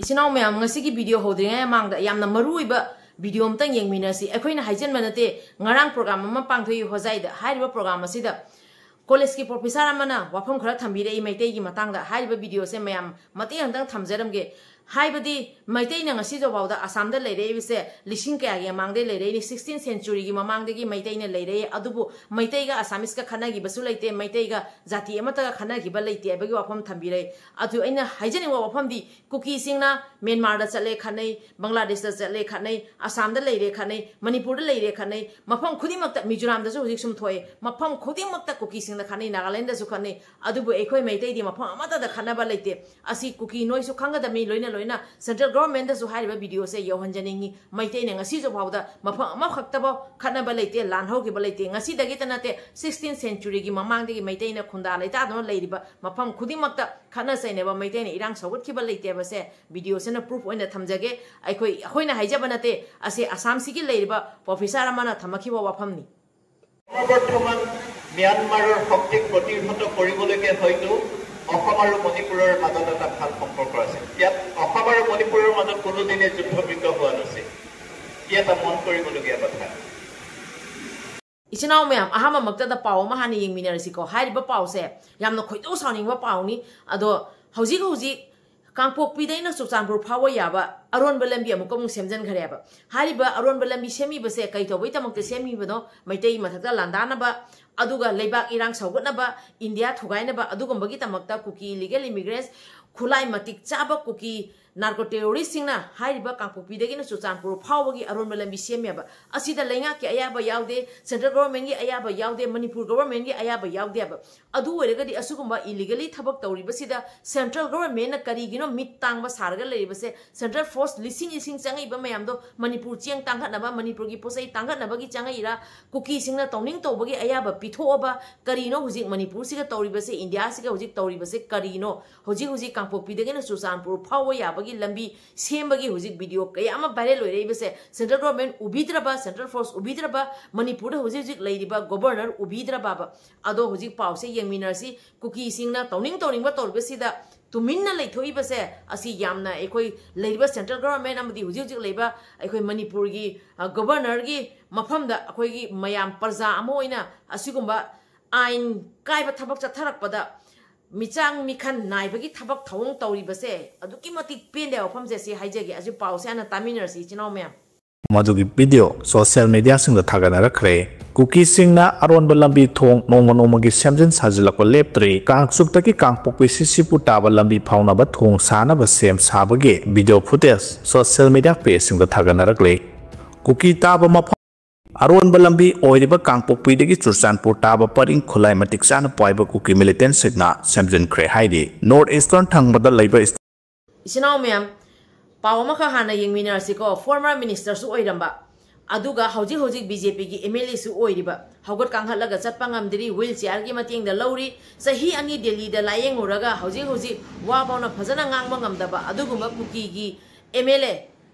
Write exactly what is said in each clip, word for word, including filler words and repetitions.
ꯏꯆꯤꯟ ꯏꯅꯥꯎ ꯃꯌꯥꯝ, ꯉꯁꯤꯒꯤ ꯚꯤꯗꯤꯑꯣ ꯍꯧꯗ꯭ꯔꯤꯉꯩ ꯃꯃꯥꯡꯗ ꯌꯥꯝꯅ ꯃꯔꯨ ꯑꯣꯏꯕ ꯚꯤꯗꯤꯑꯣ ꯑꯝꯇꯪ ꯌꯦꯡꯃꯤꯟꯅꯁꯤ꯫ ꯑꯩꯈꯣꯏꯅ ꯍꯥꯏꯖꯤꯟꯕ ꯅꯠꯇꯦ, ꯉꯔꯥꯡ ꯄ꯭ꯔꯣꯒ꯭ꯔꯥꯝ ꯑꯃ ꯄꯥꯡꯊꯣꯛꯏ ꯍꯣꯖꯥꯏꯗ꯫ ꯍꯥꯏꯔꯤꯕ ꯄ꯭ꯔꯣꯒ꯭ꯔꯥꯝ ꯑꯁꯤꯗ ꯀꯣꯂꯦꯖꯀꯤ ꯄ꯭ꯔꯣꯐꯦꯁꯔ ꯑꯃꯅ ꯋꯥꯐꯝ ꯈꯔ ꯊꯝꯕꯤꯔꯛꯏ ꯃꯩꯇꯩꯒꯤ ꯃꯇꯥꯡꯗ꯫ ꯍꯥꯏꯔꯤꯕ ꯚꯤꯗꯤꯑꯣꯁꯦ ꯃꯌꯥꯝ ꯃꯇꯦꯛ ꯑꯃꯇꯪ ꯊꯝꯖꯔꯝꯒꯦ꯫ ꯍꯥꯏꯕꯗꯤ ꯃꯩꯇꯩꯅ ꯉꯁꯤꯁꯨ ꯐꯥꯎꯗ ꯑꯁꯥꯝꯗ ꯂꯩꯔꯛꯏꯕꯁꯦ ꯂꯤꯁꯤꯡ ꯀꯌꯥꯒꯤ ꯃꯃꯥꯡꯗꯩ ꯂꯩꯔꯛꯏꯅꯤ, ꯁꯤꯛꯁꯇꯤꯟ ꯁꯦꯟꯆꯨꯔꯤꯒꯤ ꯃꯃꯥꯡꯗꯒꯤ ꯃꯩꯇꯩꯅ ꯂꯩꯔꯛꯏ꯫ ꯑꯗꯨꯕꯨ ꯃꯩꯇꯩꯒ ꯑꯁꯥꯃꯤꯁꯀ ꯈꯠꯅꯈꯤꯕꯁꯨ ꯂꯩꯇꯦ, ꯃꯩꯇꯩꯒ ꯖꯥꯇꯤ ꯑꯃꯠꯇꯒ ꯈꯠꯅꯈꯤꯕ ꯂꯩꯇꯦ ꯍꯥꯏꯕꯒꯤ ꯋꯥꯐꯝ ꯊꯝꯕꯤꯔꯛꯏ꯫ ꯑꯗꯨ ꯑꯩꯅ ꯍꯥꯏꯖꯅꯤꯡꯕ ꯋꯥꯐꯝꯗꯤ, ꯀꯨꯀꯤꯁꯤꯡꯅ ꯃ꯭ꯌꯥꯟꯃꯥꯔꯗ ꯆꯠꯂꯦ ꯈꯠꯅꯩ, ꯕꯪꯒ꯭ꯂꯥꯗꯦꯁꯇ ꯆꯠꯂꯦ ꯈꯠꯅꯩ, ꯑꯁꯥꯝꯗ ꯂꯩꯔꯦ ꯈꯠꯅꯩ, ꯃꯅꯤꯄꯨꯔꯗ ꯂꯩꯔꯦ ꯈꯠꯅꯩ, ꯃꯐꯝ ꯈꯨꯗꯤꯡꯃꯛꯇ, ꯃꯤꯖꯣꯔꯥꯝꯗꯁꯨ ꯍꯧꯖꯤꯛ ꯁꯨꯝ ꯊꯣꯛꯑꯦ, ꯃꯐꯝ ꯈꯨꯗꯤꯡꯃꯛꯇ ꯀꯨꯀꯤꯁꯤꯡꯅ ꯈꯠꯅꯩ, ꯅꯥꯒꯥꯂꯦꯟꯗꯁꯨ ꯈꯠꯅꯩ꯫ ꯑꯗꯨꯕꯨ ꯑꯩꯈꯣꯏ ꯃꯩꯇꯩꯗꯤ ꯃꯐꯝ ꯑꯃꯠꯇꯗ ꯈꯠꯅꯕ ꯂꯩꯇꯦ꯫ ꯑꯁꯤ ꯀꯨꯀꯤ ꯅꯣꯏꯁꯨ ꯈꯪꯒꯗꯕꯅꯤ, ꯂꯣꯏꯅ ꯂꯣꯏꯅ ꯁꯦꯟꯇ꯭ꯔꯦꯜ ꯒꯣꯚꯔꯟꯃꯦꯟꯗꯁꯨ ꯍꯥꯏꯔꯤꯕ ꯚꯤꯗꯤꯑꯣꯁꯦ ꯌꯧꯍꯟꯖꯅꯤꯡꯉꯤ꯫ ꯃꯩꯇꯩꯅ ꯉꯁꯤꯁꯨ ꯐꯥꯎꯗ ꯃꯐꯝ ꯑꯃꯈꯛꯇꯐꯥꯎ ꯈꯠꯅꯕ ꯂꯩꯇꯦ, ꯂꯥꯟ ꯍꯧꯈꯤꯕ ꯂꯩꯇꯦ꯫ ꯉꯁꯤꯗꯒꯤꯇ ꯅꯠꯇꯦ, ꯁꯤꯛꯁꯇꯤꯟ ꯁꯦꯟꯆꯨꯔꯤꯒꯤ ꯃꯃꯥꯡꯗꯒꯤ ꯃꯩꯇꯩꯅ ꯈꯨꯟꯗꯥ ꯂꯩꯇꯥꯗꯨꯅ ꯂꯩꯔꯤꯕ ꯃꯐꯝ ꯈꯨꯗꯤꯡꯃꯛꯇ ꯈꯠꯅ ꯆꯩꯅꯕ, ꯃꯩꯇꯩꯅ ꯏꯔꯥꯡ ꯁꯧꯒꯠꯈꯤꯕ ꯂꯩꯇꯦ ꯍꯥꯏꯕꯁꯦ ꯚꯤꯗꯤꯑꯣꯁꯤꯅ ꯄ꯭ꯔꯨꯐ ꯑꯣꯏꯅ ꯊꯝꯖꯒꯦ꯫ ꯑꯩꯈꯣꯏ, ꯑꯩꯈꯣꯏꯅ ꯍꯥꯏꯖꯕ ꯅꯠꯇꯦ, ꯑꯁꯤ ꯑꯁꯥꯝꯁꯤꯒꯤ ꯂꯩꯔꯤꯕ ꯄ꯭ꯔꯣꯐꯦꯁꯔ ꯑꯃꯅ ꯊꯝꯃꯛꯈꯤꯕ ꯋꯥꯐꯝꯅꯤ꯫ ক্ৰমবৰ্ধমান ম্যানমাৰৰ শক্তিক প্ৰতিহত কৰিবলৈকে হয়তো অসম আৰু মণিপুৰৰ মাজত এটা ভাল সম্পৰ্ক আছিল। ইয়াত অসম আৰু মণিপুৰৰ মাজত কোনোদিনে যুদ্ধ বিগ্ৰহ হোৱা নাছিল। ই এটা মন কৰিবলগীয়া কথা। ꯏꯆꯤꯟ ꯏꯅꯥꯎ ꯃꯌꯥꯝ, ꯑꯍꯥꯟꯕꯃꯛꯇꯗ ꯄꯥꯎ ꯑꯃ ꯍꯥꯟꯅ ꯌꯦꯡꯃꯤꯟꯅꯔꯁꯤꯀꯣ꯫ ꯍꯥꯏꯔꯤꯕ ꯄꯥꯎꯁꯦ ꯌꯥꯝꯅ ꯈꯣꯏꯗꯧ ꯁꯥꯎꯅꯤꯡꯕ ꯄꯥꯎꯅꯤ꯫ ꯑꯗꯣ ꯍꯧꯖꯤꯛ ꯍꯧꯖꯤꯛ ꯀꯥꯡꯄꯣꯛꯄꯤꯗꯩꯅ ꯆꯨꯔꯆꯥꯟꯄꯨꯔ ꯐꯥꯎꯕ ꯌꯥꯕ ꯑꯔꯣꯟꯕ ꯂꯝꯕꯤ ꯑꯃꯨꯛꯀ ꯑꯃꯨꯛ ꯁꯦꯝꯖꯤꯟꯈ꯭ꯔꯦꯕ꯫ ꯍꯥꯏꯔꯤꯕ ꯑꯔꯣꯟꯕ ꯂꯝꯕꯤ ꯁꯦꯝꯃꯤꯕꯁꯦ ꯀꯩ ꯇꯧꯕꯩꯗꯃꯛꯇ ꯁꯦꯝꯃꯤꯕꯅꯣ? ꯃꯩꯇꯩ ꯃꯊꯛꯇ ꯂꯥꯟꯗꯥꯅꯕ, ꯑꯗꯨꯒ ꯂꯩꯕꯥꯛ ꯏꯔꯥꯡ ꯁꯧꯒꯠꯅꯕ, ꯏꯟꯗꯤꯌꯥ ꯊꯨꯒꯥꯏꯅꯕ, ꯑꯗꯨꯒꯨꯝꯕꯒꯤꯗꯃꯛꯇ ꯀꯨꯀꯤ ꯏꯂꯤꯒꯦꯜ ꯏꯃꯤꯒ꯭ꯔꯦꯟꯁ, ꯈꯨꯠꯂꯥꯏ ꯃꯇꯤꯛ ꯆꯥꯕ ꯀꯨꯀꯤ ꯅꯥꯔꯀꯣ ꯇꯦꯔꯣꯔꯤꯁꯁꯤꯡꯅ ꯍꯥꯏꯔꯤꯕ ꯀꯥꯡꯄꯣꯛꯄꯤꯗꯒꯤꯅ ꯆꯨꯔꯆꯥꯟꯄꯨꯔ ꯐꯥꯎꯕꯒꯤ ꯑꯔꯣꯟꯕ ꯂꯝꯕꯤ ꯁꯦꯝꯃꯦꯕ꯫ ꯑꯁꯤꯗ ꯂꯩꯉꯥꯛꯀꯤ ꯑꯌꯥꯕ ꯌꯥꯎꯗꯦ, ꯁꯦꯟꯇ꯭ꯔꯦꯜ ꯒꯣꯚꯔꯟꯃꯦꯟꯒꯤ ꯑꯌꯥꯕ ꯌꯥꯎꯗꯦ, ꯃꯅꯤꯄꯨꯔ ꯒꯣꯚꯔꯟꯃꯦꯟꯒꯤ ꯑꯌꯥꯕ ꯌꯥꯎꯗꯦꯕ꯫ ꯑꯗꯨ ꯑꯣꯏꯔꯒꯗꯤ ꯑꯁꯤꯒꯨꯝꯕ ꯏꯂꯤꯒꯦꯂꯤ ꯊꯕꯛ ꯇꯧꯔꯤꯕꯁꯤꯗ ꯁꯦꯟꯇ꯭ꯔꯦꯜ ꯒꯣꯚꯔꯟꯃꯦꯟꯅ ꯀꯔꯤꯒꯤꯅꯣ ꯃꯤꯠ ꯇꯥꯡꯕ ꯁꯥꯔꯒ ꯂꯩꯔꯤꯕꯁꯦ? ꯁꯦꯟꯇ꯭ꯔꯦꯜ ꯐꯣꯔꯁ ꯂꯤꯁꯤꯡ ꯂꯤꯁꯤꯡ ꯆꯪꯉꯛꯏꯕ ꯃꯌꯥꯝꯗꯣ ꯃꯅꯤꯄꯨꯔ ꯆꯦꯡ ꯇꯥꯡꯈꯠꯅꯕ, ꯃꯅꯤꯄꯨꯔꯒꯤ ꯄꯣꯠ ꯆꯩ ꯇꯥꯡꯈꯠꯅꯕꯒꯤ ꯆꯪꯉꯛꯏꯔꯥ? ꯀꯨꯀꯤꯁꯤꯡꯅ ꯇꯧꯅꯤꯡ ꯇꯧꯕꯒꯤ ꯑꯌꯥꯕ ꯄꯤꯊꯣꯛꯑꯕ ꯀꯔꯤꯅꯣ ꯍꯧꯖꯤꯛ ꯃꯅꯤꯄꯨꯔꯁꯤꯒ ꯇꯧꯔꯤꯕꯁꯦ, ꯏꯟꯗꯤꯌꯥꯁꯤꯒ ꯍꯧꯖꯤꯛ ꯇꯧꯔꯤꯕꯁꯦ ꯀꯔꯤꯅꯣ? ꯍꯧꯖꯤꯛ ꯍꯧꯖꯤꯛ ꯀꯥꯡꯄꯣꯛꯄꯤꯗꯒꯤꯅ ꯆꯨꯔꯆꯥꯟꯄꯨꯔ ꯐꯥꯎꯕ ꯌꯥꯕꯒꯤ ꯂꯝꯕꯤ ꯁꯦꯝꯕꯒꯤ ꯍꯧꯖꯤꯛ ꯚꯤꯗꯤꯑꯣ ꯀꯌꯥ ꯑꯃ ꯚꯥꯏꯔꯦꯜ ꯑꯣꯏꯔꯛꯏꯕꯁꯦ ꯁꯦꯟꯇ꯭ꯔꯦꯜ ꯒꯣꯚꯔꯟꯃꯦꯟ ꯎꯕꯤꯗ꯭ꯔꯕ, ꯁꯦꯟꯇ꯭ꯔꯦꯜ ꯐꯣꯔꯁ ꯎꯕꯤꯗ꯭ꯔꯕ, ꯃꯅꯤꯄꯨꯔꯗ ꯍꯧꯖꯤꯛ ꯍꯧꯖꯤꯛ ꯂꯩꯔꯤꯕ ꯒꯣꯚꯔꯅꯔ ꯎꯕꯤꯗ꯭ꯔꯕꯕ? ꯑꯗꯣ ꯍꯧꯖꯤꯛ ꯄꯥꯎꯁꯦ ꯌꯦꯡꯃꯤꯟꯅꯔꯁꯤ꯫ ꯀꯨꯀꯤꯁꯤꯡꯅ ꯇꯧꯅꯤꯡ ꯇꯧꯅꯤꯡꯕ ꯇꯧꯔꯤꯕꯁꯤꯗ ꯇꯨꯃꯤꯟꯅ ꯂꯩꯊꯣꯛꯏꯕꯁꯦ, ꯑꯁꯤ ꯌꯥꯝꯅ ꯑꯩꯈꯣꯏ ꯂꯩꯔꯤꯕ central government ꯑꯃꯗꯤ ꯍꯧꯖꯤꯛ ꯍꯧꯖꯤꯛ ꯂꯩꯕ ꯑꯩꯈꯣꯏ ꯃꯅꯤꯄꯨꯔꯒꯤ, ꯑ, governorꯒꯤ ꯃꯐꯝꯗ ꯑꯩꯈꯣꯏꯒꯤ ꯃꯌꯥꯝ ꯄ꯭ꯔꯖꯥ ꯑꯃ ꯑꯣꯏꯅ ꯑꯁꯤꯒꯨꯝꯕ ꯑꯥꯏꯟ ꯀꯥꯏꯕ ꯊꯕꯛ ꯆꯠꯊꯔꯛꯄꯗ ꯃꯤꯆꯥꯡ ꯃꯤꯈꯟ ꯅꯥꯏꯕꯒꯤ ꯊꯕꯛ ꯊꯧꯑꯣꯡ ꯇꯧꯔꯤꯕꯁꯦ ꯑꯗꯨꯛꯀꯤ ꯃꯇꯤꯛ ꯄꯦꯟꯗꯦ ꯍꯥꯏꯕ ꯋꯥꯐꯝꯁꯦ꯫ ꯑꯁꯤ ꯍꯥꯏꯖꯒꯦ꯫ ꯑꯁꯤ ꯄꯥꯎꯁꯦ ꯍꯥꯟꯅ ꯇꯥꯃꯤꯟꯅꯔꯁꯤ, ꯏꯆꯤꯟ ꯏꯅꯥꯎ ꯃꯌꯥꯝ꯫ ꯃꯗꯨꯒꯤ video social mediaꯁꯤꯡꯗ ꯊꯥꯒꯠꯅꯔꯛꯈ꯭ꯔꯦ꯫ ꯀꯨꯀꯤꯁꯤꯡꯅ ꯑꯔꯣꯟꯕ ꯂꯝꯕꯤ ꯊꯣꯡ ꯅꯣꯡꯃ ꯅꯣꯡꯃꯒꯤ ꯁꯦꯝꯖꯤꯟ ꯁꯥꯖꯤꯜꯂꯛꯄ ꯂꯦꯞꯇ꯭ꯔꯤ꯫ ꯀꯥꯡꯆꯨꯞꯇꯒꯤ ꯀꯥꯡꯄꯣꯛꯄꯤ ꯁꯤꯁꯤꯄꯨ ꯇꯥꯕ ꯂꯝꯕꯤ ꯐꯥꯎꯅꯕ ꯊꯣꯡ ꯁꯥꯅꯕ ꯁꯦꯝ ꯁꯥꯕꯒꯤ video footage social media pageꯁꯤꯡꯗ ꯊꯥꯒꯠꯅꯔꯛꯂꯤ꯫ ꯀꯨꯀꯤ ꯇꯥꯕ ꯃꯐꯝ ꯑꯔꯣꯟꯕ ꯂꯝꯕꯤ ꯑꯣꯏꯔꯤꯕ ꯀꯥꯡꯄꯣꯛꯄꯤꯗꯒꯤ ꯆꯨꯔꯆꯥꯟꯄꯨꯔ ꯇꯥꯕ ꯄꯔꯤꯡ ꯈꯨꯠꯂꯥꯏ ꯃꯇꯤꯛ ꯆꯥꯅ ꯄꯥꯏꯕ ꯀꯨꯀꯤ militantꯁꯤꯡꯅ ꯁꯦꯝꯖꯤꯟꯈ꯭ꯔꯦ ꯍꯥꯏꯔꯤ꯫ North Eastern ꯊꯪꯕꯗ ꯂꯩꯕ ꯏꯆꯤꯟ ꯏꯅꯥꯎ ꯃꯌꯥꯝ, ꯄꯥꯎ ꯑꯃꯈꯛ ꯍꯥꯟꯅ ꯌꯦꯡꯃꯤꯟꯅꯔꯁꯤꯀꯣ꯫ Former ministerꯁꯨ ꯑꯣꯏꯔꯝꯕ, ꯑꯗꯨꯒ ꯍꯧꯖꯤꯛ ꯍꯧꯖꯤꯛ BJPꯒꯤ MLAꯁꯨ ꯑꯣꯏꯔꯤꯕ, ꯍꯧꯒꯠ ꯀꯥꯡꯈꯠꯂꯒ ꯆꯠꯄ ꯉꯝꯗ꯭ꯔꯤ, wheelchairꯒꯤ ꯃꯇꯦꯡꯗ ꯂꯧꯔꯤ, ꯆꯍꯤ ꯑꯅꯤ ꯗꯦꯜꯂꯤꯗ ꯂꯥꯌꯦꯡꯉꯨꯔꯒ ꯍꯧꯖꯤꯛ ꯍꯧꯖꯤꯛ ꯋꯥ ꯐꯥꯎꯅ ꯐꯖꯅ ꯉꯥꯡꯕ ꯉꯝꯗꯕ ꯑꯗꯨꯒꯨꯝꯕ ꯀꯨꯀꯤꯒꯤ MLA꯫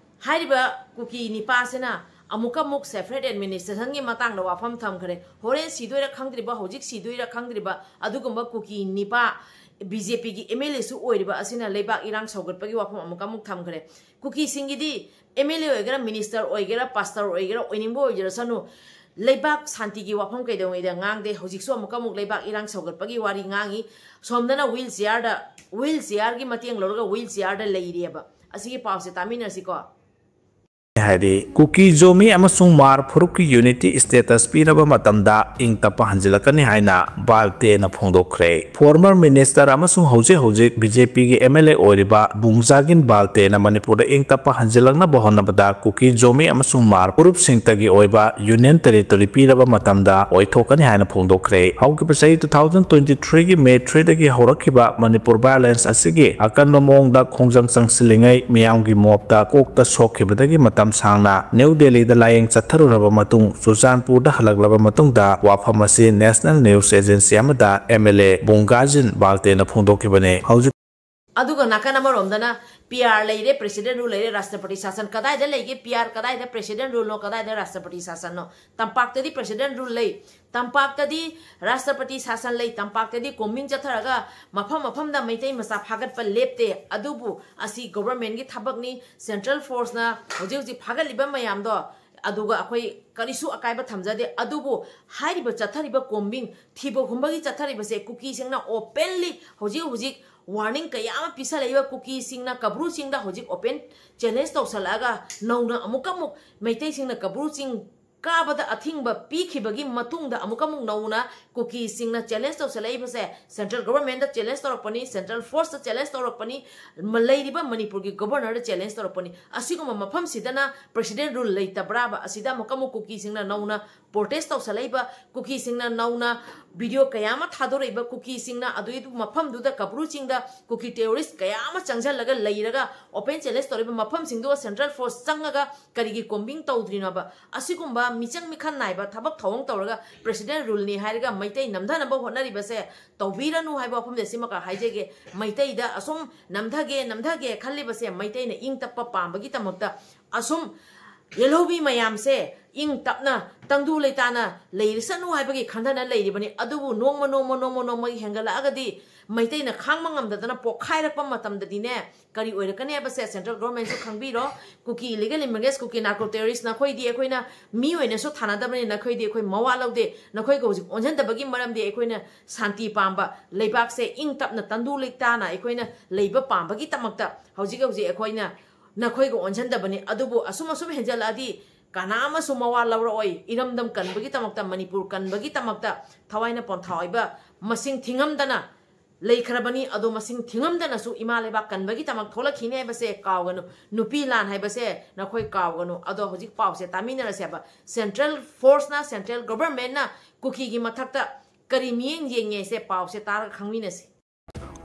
ꯍꯥꯏꯔꯤꯕ ꯀꯨꯀꯤ ꯅꯤꯄꯥꯁꯤꯅ ꯑꯃꯨꯛꯀ ꯑꯃꯨꯛ separate administrationꯒꯤ ꯃꯇꯥꯡꯗ ꯋꯥꯐꯝ ꯊꯝꯈ꯭ꯔꯦ꯫ ꯍꯣꯔꯦꯟ ꯁꯤꯗꯣꯏꯔꯥ ꯈꯪꯗ꯭ꯔꯤꯕ, ꯍꯧꯖꯤꯛ ꯁꯤꯗꯣꯏꯔꯥ ꯈꯪꯗ꯭ꯔꯤꯕ ꯑꯗꯨꯒꯨꯝꯕ ꯀꯨꯀꯤ ꯅꯤꯄꯥ, BJPꯒꯤ MLAꯁꯨ ꯑꯣꯏꯔꯤꯕ ꯑꯁꯤꯅ ꯂꯩꯕꯥꯛ ꯏꯔꯥꯡ ꯁꯧꯒꯠꯄꯒꯤ ꯋꯥꯐꯝ ꯑꯃꯨꯛꯀ ꯑꯃꯨꯛ ꯊꯝꯈ꯭ꯔꯦ꯫ ꯀꯨꯀꯤꯁꯤꯡꯒꯤꯗꯤ MLA ꯑꯣꯏꯒꯦꯔꯥ, minister ꯑꯣꯏꯒꯦꯔꯥ, pastor ꯑꯣꯏꯒꯦꯔꯥ, ꯑꯣꯏꯅꯤꯡꯕ ꯑꯣꯏꯖꯔꯁꯅꯨ, ꯂꯩꯕꯥꯛ ꯁꯥꯟꯇꯤꯒꯤ ꯋꯥꯐꯝ ꯀꯩꯗꯧꯉꯩꯗ ꯉꯥꯡꯗꯦ꯫ ꯍꯧꯖꯤꯛꯁꯨ ꯑꯃꯨꯛꯀ ꯑꯃꯨꯛ ꯂꯩꯕꯥꯛ ꯏꯔꯥꯡ ꯁꯧꯒꯠꯄꯒꯤ ꯋꯥꯔꯤ ꯉꯥꯡꯉꯤ꯫ ꯁꯣꯝꯗꯅ wheelchairꯗ, wheelchairꯒꯤ ꯃꯇꯦꯡ ꯂꯧꯔꯒ wheelchairꯗ ꯂꯩꯔꯤꯑꯕ꯫ ꯑꯁꯤꯒꯤ ꯄꯥꯎꯁꯦ ꯇꯥꯃꯤꯟꯅꯁꯤꯀꯣ꯫ ꯍꯥꯏꯔꯤ꯫ ꯀꯨꯀꯤ, ꯖꯣꯃꯤ ꯑꯃꯁꯨꯡ ꯃꯥꯔ ꯐꯨꯔꯨꯞꯀꯤ unity status ꯄꯤꯔꯕ ꯃꯇꯝꯗ ꯏꯪ ꯇꯞꯄ ꯍꯟꯖꯤꯜꯂꯛꯀꯅꯤ ꯍꯥꯏꯅ ꯕꯥꯜꯇꯦꯅ ꯐꯣꯡꯗꯣꯛꯈ꯭ꯔꯦ꯫ Former minister ꯑꯃꯁꯨꯡ ꯍꯧꯖꯤꯛ ꯍꯧꯖꯤꯛ BJPꯒꯤ MLA ꯑꯣꯏꯔꯤꯕ ꯕꯨꯡꯖꯥꯒꯤꯟ ꯕꯥꯜꯇꯦꯅ ꯃꯅꯤꯄꯨꯔꯗ ꯏꯪ ꯇꯞꯄ ꯍꯟꯖꯤꯜꯂꯛꯅꯕ ꯍꯣꯠꯅꯕꯗ ꯀꯨꯀꯤ, ꯖꯣꯃꯤ ꯑꯃꯁꯨꯡ ꯃꯥꯔ ꯐꯨꯔꯨꯞꯁꯤꯡꯇꯒꯤ ꯑꯣꯏꯕ union territory ꯄꯤꯔꯕ ꯃꯇꯝꯗ ꯑꯣꯏꯊꯣꯛꯀꯅꯤ ꯍꯥꯏꯅ ꯐꯣꯡꯗꯣꯛꯈ꯭ꯔꯦ꯫ ꯍꯧꯈꯤꯕ ꯆꯍꯤ two thousand twenty threeꯒꯤ May threeꯗꯒꯤ ꯍꯧꯔꯛꯈꯤꯕ Manipur violence ꯑꯁꯤꯒꯤ ꯑꯀꯟꯕ ꯃꯑꯣꯡꯗ ꯈꯣꯡꯖꯪ ꯆꯪꯁꯤꯜꯂꯤꯉꯩ ꯃꯤꯌꯥꯝꯒꯤ ꯃꯣꯞꯇ ꯀꯣꯛꯇ ꯁꯣꯛꯈꯤꯕꯗꯒꯤ ꯃꯇꯝ ꯁꯥꯡꯅ ꯅ꯭ꯌꯨ ꯗꯦꯜꯂꯤꯗ ꯂꯥꯌꯦꯡ ꯆꯠꯊꯔꯨꯔꯕ ꯃꯇꯨꯡ ꯆꯨꯔꯆꯥꯟꯄꯨꯔꯗ ꯍꯜꯂꯛꯂꯕ ꯃꯇꯨꯡꯗ ꯋꯥꯐꯝ ꯑꯁꯤ National News Agency ꯑꯃꯗ MLA ꯕꯨꯡꯒꯥꯖꯤꯟ ꯕꯥꯜꯇꯦꯅ ꯐꯣꯡꯗꯣꯛꯈꯤꯕꯅꯤ꯫ ꯍꯧꯖꯤꯛ ꯑꯗꯨꯒ ꯅꯥꯀꯟ ꯑꯃꯔꯣꯝꯗꯅ ꯄꯤ ꯑꯥꯔ ꯂꯩꯔꯦ, ꯄ꯭ꯔꯦꯁꯤꯗꯦꯟ ꯔꯨꯜ ꯂꯩꯔꯦ, ꯔꯥꯁꯇ꯭ꯔꯄꯇꯤ ꯁꯥꯁꯟ꯫ ꯀꯗꯥꯏꯗ ꯂꯩꯒꯦ ꯄꯤ ꯑꯥꯔ? ꯀꯗꯥꯏꯗ ꯄ꯭ꯔꯦꯁꯤꯗꯦꯟ ꯔꯨꯜꯅꯣ? ꯀꯗꯥꯏꯗ ꯔꯥꯁꯇ꯭ꯔꯄꯇꯤ ꯁꯥꯁꯟꯅꯣ? ꯇꯝꯄꯥꯛꯇꯗꯤ ꯄ꯭ꯔꯦꯁꯤꯗꯦꯟ ꯔꯨꯜ ꯂꯩ, ꯇꯝꯄꯥꯛꯇꯗꯤ ꯔꯥꯁꯇ꯭ꯔꯄꯇꯤ ꯁꯥꯁꯟ ꯂꯩ, ꯇꯝꯄꯥꯛꯇꯗꯤ ꯀꯣꯝꯕꯤꯡ ꯆꯠꯊꯔꯒ ꯃꯐꯝ ꯃꯐꯝꯗ ꯃꯩꯇꯩ ꯃꯆꯥ ꯐꯥꯒꯠꯄ ꯂꯦꯞꯇꯦ꯫ ꯑꯗꯨꯕꯨ ꯑꯁꯤ ꯒꯣꯚꯔꯟꯃꯦꯟꯠꯀꯤ ꯊꯕꯛꯅꯤ꯫ ꯁꯦꯟꯇ꯭ꯔꯦꯜ ꯐꯣꯔꯁꯅ ꯍꯧꯖꯤꯛ ꯍꯧꯖꯤꯛ ꯐꯥꯒꯠꯂꯤꯕ ꯃꯌꯥꯝꯗꯣ, ꯑꯗꯨꯒ ꯑꯩꯈꯣꯏ ꯀꯔꯤꯁꯨ ꯑꯀꯥꯏꯕ ꯊꯝꯖꯗꯦ꯫ ꯑꯗꯨꯕꯨ ꯍꯥꯏꯔꯤꯕ ꯆꯠꯊꯔꯤꯕ ꯀꯣꯝꯕꯤꯡ, ꯊꯤꯕ ꯍꯨꯝꯕꯒꯤ ꯆꯠꯊꯔꯤꯕꯁꯦ ꯀꯨꯀꯤꯁꯤꯡꯅ ꯑꯣꯄꯦꯟꯂꯤ ꯍꯧꯖꯤꯛ ꯍꯧꯖꯤꯛ ꯋꯥꯔꯅꯤꯡ ꯀꯌꯥ ꯑꯃ ꯄꯤꯁꯜꯂꯛꯏꯕ ꯀꯨꯀꯤꯁꯤꯡꯅ ꯀꯕ꯭ꯔꯨ ꯆꯤꯡꯗ ꯍꯧꯖꯤꯛ ꯑꯣꯄꯦꯟ ꯆꯦꯂꯦꯟꯖ ꯇꯧꯁꯜꯂꯛꯑꯒ ꯅꯧꯅ ꯑꯃꯨꯛꯀ ꯑꯃꯨꯛ ꯃꯩꯇꯩꯁꯤꯡꯅ ꯀꯕ꯭ꯔꯨ ꯆꯤꯡ ꯀꯥꯕꯗ ꯑꯊꯤꯡꯕ ꯄꯤꯈꯤꯕꯒꯤ ꯃꯇꯨꯡꯗ ꯑꯃꯨꯛꯀ ꯑꯃꯨꯛ ꯅꯧꯅ ꯀꯨꯀꯤꯁꯤꯡꯅ ꯆꯦꯂꯦꯟꯖ ꯇꯧꯁꯜꯂꯛꯏꯕꯁꯦ, ꯁꯦꯟꯇ꯭ꯔꯦꯜ ꯒꯣꯚꯔꯟꯃꯦꯟꯠꯇ ꯆꯦꯂꯦꯟꯖ ꯇꯧꯔꯛꯄꯅꯤ, ꯁꯦꯟꯇ꯭ꯔꯦꯜ ꯐꯣꯔꯁꯇ ꯆꯦꯂꯦꯟꯖ ꯇꯧꯔꯛꯄꯅꯤ, ꯃ-, ꯂꯩꯔꯤꯕ ꯃꯅꯤꯄꯨꯔꯒꯤ ꯒꯣꯚꯔꯅꯔꯗ ꯆꯦꯂꯦꯟꯖ ꯇꯧꯔꯛꯄꯅꯤ꯫ ꯑꯁꯤꯒꯨꯝꯕ ꯃꯐꯝꯁꯤꯗꯅ ꯄ꯭ꯔꯦꯁꯤꯗꯦꯟ ꯔꯨꯜ ꯂꯩꯇꯕ꯭ꯔꯥꯕ? ꯑꯁꯤꯗ ꯑꯃꯨꯛꯀ ꯑꯃꯨꯛ ꯀꯨꯀꯤꯁꯤꯡꯅ ꯅꯧꯅ ꯄ꯭ꯔꯣꯇꯦꯁ ꯇꯧꯁꯜꯂꯛꯏꯕ, ꯀꯨꯀꯤꯁꯤꯡꯅ ꯅꯧꯅ ꯚꯤꯗꯤꯑꯣ ꯀꯌꯥ ꯑꯃ ꯊꯥꯗꯣꯔꯛꯏꯕ, ꯀꯨꯀꯤꯁꯤꯡꯅ ꯑꯗꯨꯏꯗꯨ ꯃꯐꯝꯗꯨꯗ ꯀꯕ꯭ꯔꯨ ꯆꯤꯡꯗ ꯀꯨꯀꯤ ꯇꯦꯔꯣꯔꯤꯁ ꯀꯌꯥ ꯑꯃ ꯆꯪꯁꯤꯜꯂꯒ ꯂꯩꯔꯒ ꯑꯣꯄꯦꯟ ꯆꯦꯂꯦꯟꯖ ꯇꯧꯔꯤꯕ ꯃꯐꯝꯁꯤꯡꯗꯨꯒ ꯁꯦꯟꯇ꯭ꯔꯦꯜ ꯐꯣꯔꯁ ꯆꯪꯉꯒ ꯀꯔꯤꯒꯤ ꯀꯣꯝꯕꯤꯡ ꯇꯧꯗ꯭ꯔꯤꯅꯣꯕ? ꯑꯁꯤꯒꯨꯝꯕ ꯃꯤꯆꯪ ꯃꯤꯈꯟ ꯅꯥꯏꯕ ꯊꯕꯛ ꯊꯧꯑꯣꯡ ꯇꯧꯔꯒ ꯄ꯭ꯔꯦꯁꯤꯗꯦꯟ ꯔꯨꯜꯅꯤ ꯍꯥꯏꯔꯒ ꯃꯩꯇꯩ ꯅꯝꯊꯅꯕ ꯍꯣꯠꯅꯔꯤꯕꯁꯦ ꯇꯧꯕꯤꯔꯅꯨ ꯍꯥꯏꯕ ꯋꯥꯐꯝꯁꯦ ꯁꯤꯃꯈꯛ ꯍꯥꯏꯖꯒꯦ꯫ ꯃꯩꯇꯩꯗ ꯑꯁꯨꯝ ꯅꯝꯊꯒꯦ, ꯅꯝꯊꯒꯦ ꯈꯜꯂꯤꯕꯁꯦ ꯃꯩꯇꯩꯅ ꯏꯪ ꯇꯞꯄ ꯄꯥꯝꯕꯒꯤꯗꯃꯛꯇ ꯑꯁꯨꯝ ꯌꯦꯜꯍꯧꯕꯤ ꯃꯌꯥꯝꯁꯦ ꯏꯪ ꯇꯞꯅ ꯇꯪꯗꯨ ꯂꯩꯇꯥꯅ ꯂꯩꯔꯁꯅꯨ ꯍꯥꯏꯕꯒꯤ ꯈꯟꯊꯅ ꯂꯩꯔꯤꯕꯅꯤ꯫ ꯑꯗꯨꯕꯨ ꯅꯣꯡꯃ, ꯅꯣꯡꯃ, ꯅꯣꯡꯃ, ꯅꯣꯡꯃꯒꯤ ꯍꯦꯟꯒꯠꯂꯛꯑꯒꯗꯤ ꯃꯩꯇꯩꯅ ꯈꯥꯡꯕ ꯉꯝꯗꯗꯅ ꯄꯣꯛꯈꯥꯏꯔꯛꯄ ꯃꯇꯝꯗꯗꯤꯅꯦ, ꯀꯔꯤ ꯑꯣꯏꯔꯛꯀꯅꯤ ꯍꯥꯏꯕꯁꯦ ꯁꯦꯟꯇ꯭ꯔꯦꯜ ꯒꯣꯚꯔꯟꯃꯦꯟꯠꯁꯨ ꯈꯪꯕꯤꯔꯣ꯫ ꯀꯨꯀꯤ ꯏꯂꯤꯒꯦꯜ ꯏꯃꯤꯒ꯭ꯔꯦꯟꯠꯁ, ꯀꯨꯀꯤ ꯅꯥꯔꯀꯣ ꯇꯦꯔꯣꯔꯤꯁ꯭ꯠ, ꯅꯈꯣꯏꯗꯤ ꯑꯩꯈꯣꯏꯅ ꯃꯤ ꯑꯣꯏꯅꯁꯨ ꯊꯥꯅꯗꯕꯅꯤ, ꯅꯈꯣꯏꯗꯤ ꯑꯩꯈꯣꯏ ꯃꯋꯥ ꯂꯧꯗꯦ꯫ ꯅꯈꯣꯏꯒ ꯍꯧꯖꯤꯛ ꯑꯣꯟꯁꯤꯟꯗꯕꯒꯤ ꯃꯔꯝꯗꯤ ꯑꯩꯈꯣꯏꯅ ꯁꯥꯟꯇꯤ ꯄꯥꯝꯕ, ꯂꯩꯕꯥꯛꯁꯦ ꯏꯪ ꯇꯞꯅ ꯇꯪꯗꯨ ꯂꯩꯇꯥꯅ ꯑꯩꯈꯣꯏꯅ ꯂꯩꯕ ꯄꯥꯝꯕꯒꯤꯗꯃꯛꯇ ꯍꯧꯖꯤꯛ ꯍꯧꯖꯤꯛ ꯑꯩꯈꯣꯏꯅ ꯅꯈꯣꯏꯒ ꯑꯣꯟꯁꯤꯟꯗꯕꯅꯤ꯫ ꯑꯗꯨꯕꯨ ꯑꯁꯨꯝ ꯑꯁꯨꯝ ꯍꯦꯟꯖꯜꯂꯛꯑꯗꯤ ꯀꯅꯥ ꯑꯃꯁꯨ ꯃꯋꯥ ꯂꯧꯔꯛꯑꯣꯏ꯫ ꯏꯔꯝꯗꯝ ꯀꯟꯕꯒꯤꯗꯃꯛꯇ, ꯃꯅꯤꯄꯨꯔ ꯀꯟꯕꯒꯤꯗꯃꯛꯇ ꯊꯋꯥꯏꯅ ꯄꯣꯟꯊꯥ ꯑꯣꯏꯕ ꯃꯁꯤꯡ ꯊꯤꯉꯝꯗꯅ ꯂꯩꯈ꯭ꯔꯕꯅꯤ꯫ ꯑꯗꯣ ꯃꯁꯤꯡ ꯊꯤꯉꯝꯗꯅꯁꯨ ꯏꯃꯥ ꯂꯩꯕꯥꯛ ꯀꯟꯕꯒꯤꯗꯃꯛ ꯊꯣꯛꯂꯛꯈꯤꯅꯤ ꯍꯥꯏꯕꯁꯦ ꯀꯥꯎꯒꯅꯨ꯫ ꯅꯨꯄꯤ ꯂꯥꯟ ꯍꯥꯏꯕꯁꯦ ꯅꯈꯣꯏ ꯀꯥꯎꯒꯅꯨ꯫ ꯑꯗꯣ ꯍꯧꯖꯤꯛ ꯄꯥꯎꯁꯦ ꯇꯥꯃꯤꯟꯅꯔꯁꯦꯕ꯫ ꯁꯦꯟꯇ꯭ꯔꯦꯜ ꯐꯣꯔꯁꯅ, ꯁꯦꯟꯇ꯭ꯔꯦꯜ ꯒꯣꯚꯔꯟꯃꯦꯟꯠꯅ ꯀꯨꯀꯤꯒꯤ ꯃꯊꯛꯇ ꯀꯔꯤ ꯃꯤꯠꯌꯦꯡ ꯌꯦꯡꯉꯦꯁꯦ ꯄꯥꯎꯁꯦ ꯇꯥꯔꯒ ꯈꯪꯃꯤꯟꯅꯁꯤ꯫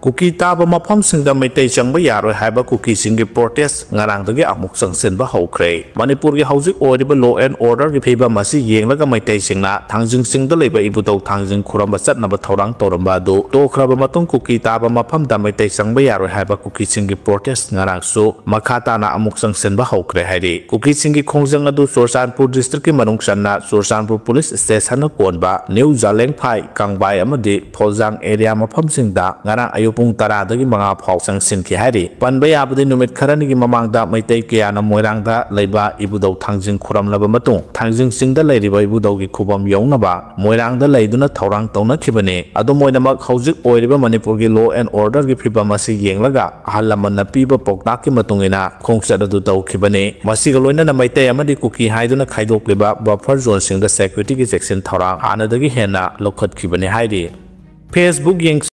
ꯀꯨꯀꯤ ꯇꯥꯕ ꯃꯐꯝꯁꯤꯡꯗ ꯃꯩꯇꯩ ꯆꯪꯕ ꯌꯥꯔꯣꯏ ꯍꯥꯏꯕ ꯀꯨꯀꯤꯁꯤꯡꯒꯤ protest ꯉꯔꯥꯡꯗꯒꯤ ꯑꯃꯨꯛ ꯆꯪꯁꯤꯟꯕ ꯍꯧꯈ꯭ꯔꯦ꯫ ꯃꯅꯤꯄꯨꯔꯒꯤ ꯍꯧꯖꯤꯛ ꯑꯣꯏꯔꯤꯕ law and orderꯒꯤ ꯐꯤꯕꯝ ꯑꯁꯤ ꯌꯦꯡꯂꯒ ꯃꯩꯇꯩꯁꯤꯡꯅ ꯊꯥꯡꯖꯤꯡ ꯆꯤꯡꯗ ꯂꯩꯕ ꯏꯕꯨꯙꯧ ꯊꯥꯡꯖꯤꯡ ꯈꯨꯔꯝꯕ ꯆꯠꯅꯕ ꯊꯧꯔꯥꯡ ꯇꯧꯔꯝꯕ ꯑꯗꯨ ꯇꯣꯛꯈ꯭ꯔꯕ ꯃꯇꯨꯡ ꯀꯨꯀꯤ ꯇꯥꯕ ꯃꯐꯝꯗ ꯃꯩꯇꯩ ꯆꯪꯕ ꯌꯥꯔꯣꯏ ꯍꯥꯏꯕ ꯀꯨꯀꯤꯁꯤꯡꯒꯤ protest ꯉꯔꯥꯡꯁꯨ ꯃꯈꯥ ꯇꯥꯅ ꯑꯃꯨꯛ ꯆꯪꯁꯤꯟꯕ ꯍꯧꯈ꯭ꯔꯦ ꯍꯥꯏꯔꯤ꯫ ꯀꯨꯀꯤꯁꯤꯡꯒꯤ ꯈꯣꯡꯖꯪ ꯑꯗꯨ ꯆꯨꯔꯆꯥꯟꯄꯨꯔ districtꯀꯤ ꯃꯅꯨꯡ ꯆꯟꯅ ꯆꯨꯔꯆꯥꯟꯄꯨꯔ police stationꯅ ꯀꯣꯟꯕ ꯅ꯭ꯌꯨ ꯖꯥꯂꯦꯡꯐꯥꯏ, ꯀꯥꯡꯕꯥꯏ ꯑꯃꯗꯤ ꯐꯣꯜꯖꯥꯡ area ꯃꯐꯝꯁꯤꯡꯗ ꯉꯔꯥꯡ ꯑꯌꯨꯛ ꯄꯨꯡ ꯇꯔꯥꯗꯒꯤ ꯃꯉꯥ ꯐꯥꯎ ꯆꯪꯁꯤꯟꯈꯤ ꯍꯥꯏꯔꯤ꯫ ꯄꯟꯕ ꯌꯥꯕꯗꯤ ꯅꯨꯃꯤꯠ ꯈꯔꯅꯤꯒꯤ ꯃꯃꯥꯡꯗ ꯃꯩꯇꯩ ꯀꯌꯥꯅ ꯃꯣꯏꯔꯥꯡꯗ ꯂꯩꯕ ꯏꯕꯨꯙꯧ ꯊꯥꯡꯖꯤꯡ ꯈꯨꯔꯝꯂꯕ ꯃꯇꯨꯡ ꯊꯥꯡꯖꯤꯡ ꯆꯤꯡꯗ ꯂꯩꯔꯤꯕ ꯏꯕꯨꯙꯧꯒꯤ ꯈꯨꯕꯝ ꯌꯧꯅꯕ ꯃꯣꯏꯔꯥꯡꯗ ꯂꯩꯗꯨꯅ ꯊꯧꯔꯥꯡ ꯇꯧꯅꯈꯤꯕꯅꯤ꯫ ꯑꯗꯨꯝ ꯑꯣꯏꯅꯃꯛ ꯍꯧꯖꯤꯛ ꯑꯣꯏꯔꯤꯕ ꯃꯅꯤꯄꯨꯔꯒꯤ law and orderꯒꯤ ꯐꯤꯕꯝ ꯑꯁꯤ ꯌꯦꯡꯂꯒ ꯑꯍꯜ ꯂꯃꯟꯅ ꯄꯤꯕ ꯄꯥꯎꯇꯥꯛꯀꯤ ꯃꯇꯨꯡ ꯏꯟꯅ ꯈꯣꯡꯆꯠ ꯑꯗꯨ ꯇꯧꯈꯤꯕꯅꯤ꯫ ꯃꯁꯤꯒ ꯂꯣꯏꯅꯅ ꯃꯩꯇꯩ ꯑꯃꯗꯤ ꯀꯨꯀꯤ ꯍꯥꯏꯗꯨꯅ ꯈꯥꯏꯗꯣꯛꯂꯤꯕ buffer zoneꯁꯤꯡꯗ securityꯒꯤ ꯆꯦꯛꯁꯤꯟ ꯊꯧꯔꯥꯡ ꯍꯥꯟꯅꯗꯒꯤ ꯍꯦꯟꯅ ꯂꯧꯈꯠꯈꯤꯕꯅꯤ ꯍꯥꯏꯔꯤ꯫ Facebook ꯌꯦꯡ-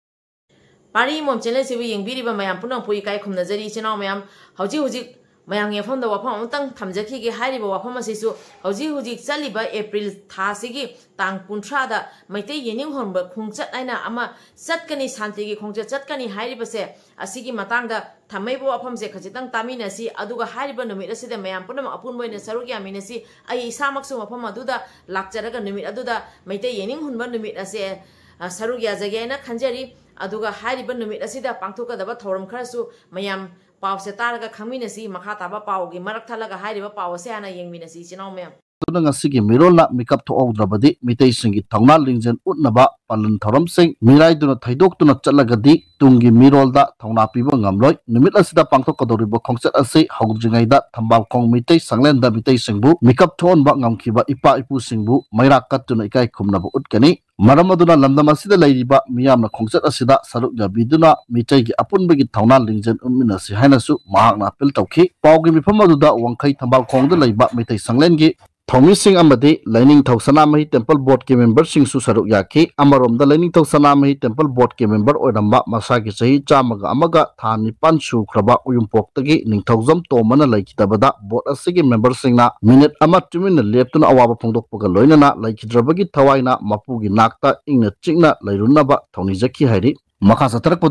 ꯄꯥꯔꯤ ꯃꯣꯝ channelꯁꯤꯕꯨ ꯌꯦꯡꯕꯤꯔꯤꯕ ꯃꯌꯥꯝ ꯄꯨꯝꯅꯃꯛꯄꯨ ꯏꯀꯥꯏ ꯈꯨꯝꯅꯖꯔꯤ꯫ ꯏꯆꯤꯟ ꯏꯅꯥꯎ ꯃꯌꯥꯝ, ꯍꯧꯖꯤꯛ ꯍꯧꯖꯤꯛ ꯃꯌꯥꯝꯒꯤ ꯃꯐꯝꯗ ꯋꯥꯐꯝ ꯑꯃꯇꯪ ꯊꯝꯖꯈꯤꯒꯦ꯫ ꯍꯥꯏꯔꯤꯕ ꯋꯥꯐꯝ ꯑꯁꯤꯁꯨ ꯍꯧꯖꯤꯛ ꯍꯧꯖꯤꯛ ꯆꯠꯂꯤꯕ April ꯊꯥꯁꯤꯒꯤ ꯇꯥꯡ ꯀꯨꯟꯊ꯭ꯔꯥꯗ ꯃꯩꯇꯩ ꯌꯦꯅꯤꯡ ꯍꯨꯟꯕ ꯈꯣꯡꯆꯠ ꯍꯥꯏꯅ ꯑꯃ ꯆꯠꯀꯅꯤ, ꯁꯥꯟꯇꯤꯒꯤ ꯈꯣꯡꯆꯠ ꯆꯠꯀꯅꯤ ꯍꯥꯏꯔꯤꯕꯁꯦ, ꯑꯁꯤꯒꯤ ꯃꯇꯥꯡꯗ ꯊꯝꯃꯛꯏꯕ ꯋꯥꯐꯝꯁꯦ ꯈꯖꯤꯛꯇꯪ ꯇꯥꯃꯤꯟꯅꯁꯤ꯫ ꯑꯗꯨꯒ ꯍꯥꯏꯔꯤꯕ ꯅꯨꯃꯤꯠ ꯑꯁꯤꯗ ꯃꯌꯥꯝ ꯄꯨꯝꯅꯃꯛ ꯑꯄꯨꯟꯕ ꯑꯣꯏꯅ ꯁꯔꯨꯛ ꯌꯥꯃꯤꯟꯅꯁꯤ꯫ ꯑꯩ ꯏꯁꯥꯃꯛꯁꯨ ꯃꯐꯝ ꯑꯗꯨꯗ ꯂꯥꯛꯆꯔꯒ ꯅꯨꯃꯤꯠ ꯑꯗꯨꯗ ꯃꯩꯇꯩ ꯌꯦꯅꯤꯡ ꯍꯨꯟꯕ ꯅꯨꯃꯤꯠ ꯑꯁꯦ, ꯑ, ꯁꯔꯨꯛ ꯌꯥꯖꯒꯦ ꯍꯥꯏꯅ ꯈꯟꯖꯔꯤ꯫ ꯑꯗꯨꯒ ꯍꯥꯏꯔꯤꯕ ꯅꯨꯃꯤꯠ ꯑꯁꯤꯗ ꯄꯥꯡꯊꯣꯛꯀꯗꯕ ꯊꯧꯔꯝ ꯈꯔꯁꯨ ꯃꯌꯥꯝ ꯄꯥꯎꯁꯦ ꯇꯥꯔꯒ ꯈꯪꯃꯤꯟꯅꯁꯤ꯫ ꯃꯈꯥ ꯇꯥꯕ ꯄꯥꯎꯒꯤ ꯃꯔꯛ ꯊꯠꯂꯒ ꯍꯥꯏꯔꯤꯕ ꯄꯥꯎ ꯑꯁꯦ ꯍꯥꯟꯅ ꯌꯦꯡꯃꯤꯟꯅꯁꯤ, ꯏꯆꯤꯟ ꯏꯅꯥꯎ ꯃꯌꯥꯝ꯫ ꯑꯗꯨꯅ ꯉꯁꯤꯒꯤ ꯃꯤꯔꯣꯜꯅ ꯃꯤꯀꯞ ꯊꯣꯛꯍꯧꯗ꯭ꯔꯕꯗꯤ ꯃꯤꯇꯩꯁꯤꯡꯒꯤ ꯊꯧꯅꯥ ꯂꯤꯡꯖꯦꯜ ꯎꯠꯅꯕ ꯄꯥꯂꯟ ꯊꯧꯔꯝꯁꯤꯡ ꯃꯤꯔꯥꯏꯗꯨꯅ ꯊꯩꯗꯣꯛꯇꯨꯅ ꯆꯠꯂꯒꯗꯤ ꯇꯨꯡꯒꯤ ꯃꯤꯔꯣꯜꯗ ꯊꯧꯅꯥ ꯄꯤꯕ ꯉꯝꯂꯣꯏ꯫ ꯅꯨꯃꯤꯠ ꯑꯁꯤꯗ ꯄꯥꯡꯊꯣꯛꯀꯗꯧꯔꯤꯕ ꯈꯣꯡꯆꯠ ꯑꯁꯤ ꯍꯧꯗ꯭ꯔꯤꯉꯩꯗ ꯊꯝꯕꯥꯜꯈꯣꯡ ꯃꯤꯇꯩ ꯁꯪꯂꯦꯟꯗ ꯃꯤꯇꯩꯁꯤꯡꯕꯨ ꯃꯤꯀꯞ ꯊꯣꯛꯍꯟꯕ ꯉꯝꯈꯤꯕ ꯏꯄꯥ ꯏꯄꯨꯁꯤꯡꯕꯨ ꯃꯩꯔꯥ ꯀꯠꯇꯨꯅ ꯏꯀꯥꯏ ꯈꯨꯝꯅꯕ ꯎꯠꯀꯅꯤ꯫ ꯃꯔꯝ ꯑꯗꯨꯅ ꯂꯝꯗꯝ ꯑꯁꯤꯗ ꯂꯩꯔꯤꯕ ꯃꯤꯌꯥꯝꯅ ꯈꯣꯡꯆꯠ ꯑꯁꯤꯗ ꯁꯔꯨꯛ ꯌꯥꯕꯤꯗꯨꯅ ꯃꯤꯇꯩꯒꯤ ꯑꯄꯨꯟꯕꯒꯤ ꯊꯧꯅꯥ ꯂꯤꯡꯖꯦꯜ ꯎꯠꯃꯤꯟꯅꯁꯤ ꯍꯥꯏꯅꯁꯨ ꯃꯍꯥꯛꯅ ꯑꯥꯄꯤꯜ ꯇꯧꯈꯤ꯫ ꯄꯥꯎꯒꯤ ꯃꯤꯐꯝ ꯑꯗꯨꯗ ꯋꯥꯡꯈꯩ ꯊꯝꯕꯥꯜꯈꯣꯡꯗ ꯂꯩꯕ ꯃꯤꯇꯩ ꯁꯪꯂꯦꯟꯒꯤ ꯊꯧꯃꯤꯁꯤꯡ ꯑꯃꯗꯤ ꯂꯥꯏꯅꯤꯡꯊꯧ ꯁꯅꯥꯃꯍꯤ ꯇꯦꯝꯄꯜ ꯕꯣꯔꯗꯀꯤ ꯃꯦꯝꯕꯔꯁꯤꯡꯁꯨ ꯁꯔꯨꯛ ꯌꯥꯈꯤ꯫ ꯑꯃꯔꯣꯝꯗ ꯂꯥꯏꯅꯤꯡꯊꯧ ꯁꯅꯥꯃꯍꯤ ꯇꯦꯝꯄꯜ ꯕꯣꯔꯗꯀꯤ ꯃꯦꯝꯕꯔ ꯑꯣꯏꯔꯝꯕ ꯃꯁꯥꯒꯤ ꯆꯍꯤ ꯆꯥꯝꯃꯒ ꯑꯃꯒ ꯊꯥ ꯅꯤꯄꯥꯟ ꯁꯨꯈ꯭ꯔꯕ ꯎꯌꯨꯝꯄꯣꯛꯇꯒꯤ ꯅꯤꯡꯊꯧꯖꯝ ꯇꯣꯝꯕꯅ ꯂꯩꯈꯤꯗꯕꯗ ꯕꯣꯔꯗ ꯑꯁꯤꯒꯤ ꯃꯦꯝꯕꯔꯁꯤꯡꯅ ꯃꯤꯅꯤꯠ ꯑꯃ ꯇꯨꯃꯤꯟꯅ ꯂꯦꯞꯇꯨꯅ ꯑꯋꯥꯕ ꯐꯣꯡꯗꯣꯛꯄꯒ ꯂꯣꯏꯅꯅ ꯂꯩꯈꯤꯗ꯭ꯔꯕꯒꯤ ꯊꯋꯥꯏꯅ ꯃꯄꯨꯒꯤ ꯅꯥꯛꯇ ꯏꯪꯅ ꯆꯤꯛꯅ ꯂꯩꯔꯨꯅꯕ ꯊꯧꯅꯤꯖꯈꯤ ꯍꯥꯏꯔꯤ꯫ ꯃꯈꯥ ꯆꯠꯊꯔꯛꯄ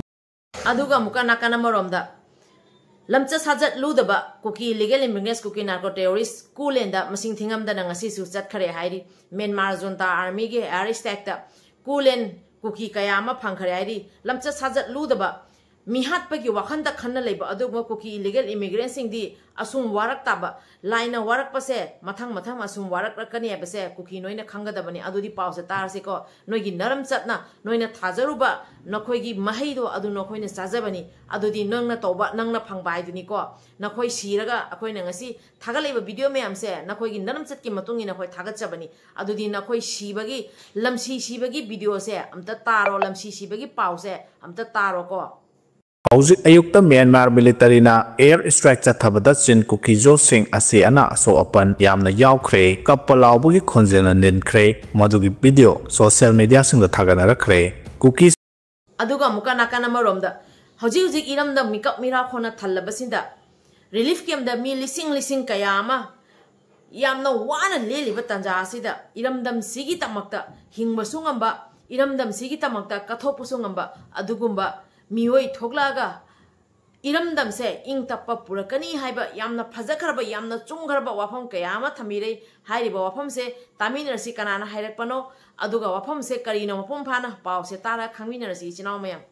ꯑꯗꯨꯒ ꯑꯃꯨꯛꯀ ꯅꯥꯀꯟ ꯑꯃꯔꯣꯝꯗ ꯂꯝꯆꯠ ꯁꯥꯖꯠ ꯂꯨꯗꯕ ꯀꯨꯀꯤ ꯏꯂꯤꯒꯦꯜ ꯏꯃꯤꯒ꯭ꯔꯦꯟꯁ, ꯀꯨꯀꯤ ꯅꯥꯔꯀꯣ ꯇꯦꯔꯣꯔꯤꯁ ꯀꯨꯂꯦꯟꯗ ꯃꯁꯤꯡ ꯊꯤꯉꯝꯗꯅ ꯉꯁꯤꯁꯨ ꯆꯠꯈꯔꯦ ꯍꯥꯏꯔꯤ꯫ ꯃ꯭ꯌꯥꯟꯃꯥꯔ ꯖꯨꯟꯇꯥ ꯑꯥꯔꯃꯤꯒꯤ ꯑꯦꯌꯔ ꯁ꯭ꯇ꯭ꯔꯥꯏꯛꯇ ꯀꯨꯂꯦꯟ ꯀꯨꯀꯤ ꯀꯌꯥ ꯑꯃ ꯐꯪꯈꯔꯦ ꯍꯥꯏꯔꯤ꯫ ꯂꯝꯆꯠ ꯁꯥꯖꯠ ꯂꯨꯗꯕ, ꯃꯤꯍꯥꯠꯄꯒꯤ ꯋꯥꯈꯜꯗ ꯈꯟꯅ ꯂꯩꯕ ꯑꯗꯨꯒꯨꯝꯕ ꯀꯨꯀꯤ ꯏꯂꯤꯒꯦꯜ ꯏꯃꯤꯒ꯭ꯔꯦꯟꯁꯤꯡꯗꯤ ꯑꯁꯨꯝ ꯋꯥꯔꯛ ꯇꯥꯕ, ꯂꯥꯏꯅ ꯋꯥꯔꯛꯄꯁꯦ ꯃꯊꯪ ꯃꯊꯪ ꯑꯁꯨꯝ ꯋꯥꯔꯛꯂꯛꯀꯅꯤ ꯍꯥꯏꯕꯁꯦ ꯀꯨꯀꯤ ꯅꯣꯏꯅ ꯈꯪꯒꯗꯕꯅꯤ꯫ ꯑꯗꯨꯗꯤ ꯄꯥꯎꯁꯦ ꯇꯥꯔꯁꯤꯀꯣ꯫ ꯅꯣꯏꯒꯤ ꯅꯔꯝꯆꯠꯅ, ꯅꯣꯏꯅ ꯊꯥꯖꯔꯨꯕ ꯅꯈꯣꯏꯒꯤ ꯃꯍꯩꯗꯣ ꯑꯗꯨ ꯅꯈꯣꯏꯅ ꯆꯥꯖꯕꯅꯤ꯫ ꯑꯗꯨꯗꯤ ꯅꯪꯅ ꯇꯧꯕ, ꯅꯪꯅ ꯐꯪꯕ ꯍꯥꯏꯗꯨꯅꯤꯀꯣ꯫ ꯅꯈꯣꯏ ꯁꯤꯔꯒ ꯑꯩꯈꯣꯏꯅ ꯉꯁꯤ ꯊꯥꯒꯠꯂꯛꯏꯕ ꯚꯤꯗꯤꯑꯣ ꯃꯌꯥꯝꯁꯦ ꯅꯈꯣꯏꯒꯤ ꯅꯔꯝꯆꯠꯀꯤ ꯃꯇꯨꯡ ꯏꯟꯅ ꯑꯩꯈꯣꯏ ꯊꯥꯒꯠꯆꯕꯅꯤ꯫ ꯑꯗꯨꯗꯤ ꯅꯈꯣꯏ ꯁꯤꯕꯒꯤ, ꯂꯝꯁꯤ ꯁꯤꯕꯒꯤ ꯚꯤꯗꯤꯑꯣꯁꯦ ꯑꯝꯇ ꯇꯥꯔꯣ, ꯂꯝꯁꯤ ꯁꯤꯕꯒꯤ ꯄꯥꯎꯁꯦ ꯑꯝꯇ ꯇꯥꯔꯣꯀꯣ꯫ ꯍꯧꯖꯤꯛ ꯑꯌꯨꯛꯇ ꯃ꯭ꯌꯥꯟꯃꯥꯔ ꯃꯤꯂꯤꯇꯔꯤꯅ ꯑꯦꯌꯔ ꯁ꯭ꯇ꯭ꯔꯥꯏꯛ ꯆꯠꯊꯕꯗ ꯆꯤꯟ ꯀꯨꯀꯤꯖꯣꯁꯤꯡ ꯑꯁꯤ ꯑꯅꯥ ꯑꯁꯣꯛ ꯑꯄꯟ ꯌꯥꯝꯅ ꯌꯥꯎꯈ꯭ꯔꯦ, ꯀꯞꯄ ꯂꯥꯎꯕꯒꯤ ꯈꯣꯟꯖꯦꯜꯅ ꯅꯤꯟꯈ꯭ꯔꯦ꯫ ꯃꯗꯨꯒꯤ ꯚꯤꯗꯤꯑꯣ ꯁꯣꯁꯤꯌꯦꯜ ꯃꯤꯗꯤꯌꯥꯁꯤꯡꯗ ꯊꯥꯒꯠꯅꯔꯛꯈ꯭ꯔꯦ꯫ ꯀꯨꯀꯤ ꯑꯗꯨꯒ ꯑꯃꯨꯛꯀ ꯅꯥꯀꯟ ꯑꯃꯔꯣꯝꯗ ꯍꯧꯖꯤꯛ ꯍꯧꯖꯤꯛ ꯏꯔꯝꯗꯝ ꯃꯤꯀꯞ ꯃꯤꯔꯥꯈꯣꯟꯅ ꯊꯜꯂꯕꯁꯤꯗ ꯔꯤꯂꯤꯐ ꯀꯦꯝꯗ ꯃꯤ ꯂꯤꯁꯤꯡ ꯂꯤꯁꯤꯡ ꯀꯌꯥ ꯑꯃ ꯌꯥꯝꯅ ꯋꯥꯅ ꯂꯦꯜꯂꯤꯕ ꯇꯥꯟꯖꯥ ꯑꯁꯤꯗ ꯏꯔꯝꯗꯝꯁꯤꯒꯤꯗꯃꯛꯇ ꯍꯤꯡꯕꯁꯨ ꯉꯝꯕ, ꯏꯔꯝꯗꯝꯁꯤꯒꯤꯗꯃꯛꯇ ꯀꯠꯊꯣꯛꯄꯁꯨ ꯉꯝꯕ ꯑꯗꯨꯒꯨꯝꯕ ꯃꯤꯑꯣꯏ ꯊꯣꯛꯂꯛꯑꯒ ꯏꯔꯝꯗꯝꯁꯦ ꯏꯪ ꯇꯞꯄ ꯄꯨꯔꯛꯀꯅꯤ ꯍꯥꯏꯕ ꯌꯥꯝꯅ ꯐꯖꯈ꯭ꯔꯕ, ꯌꯥꯝꯅ ꯆꯨꯝꯈ꯭ꯔꯕ ꯋꯥꯐꯝ ꯀꯌꯥ ꯑꯃ ꯊꯝꯕꯤꯔꯦ꯫ ꯍꯥꯏꯔꯤꯕ ꯋꯥꯐꯝꯁꯦ ꯇꯥꯃꯤꯟꯅꯔꯁꯤ, ꯀꯅꯥꯅ ꯍꯥꯏꯔꯛꯄꯅꯣ, ꯑꯗꯨꯒ ꯋꯥꯐꯝꯁꯦ ꯀꯔꯤꯅꯣ, ꯃꯄꯨꯡ ꯐꯥꯅ ꯄꯥꯎꯁꯦ ꯇꯥꯔ ꯈꯪꯃꯤꯟꯅꯔꯁꯤ, ꯏꯆꯤꯟ ꯏꯅꯥꯎ ꯃꯌꯥꯝ꯫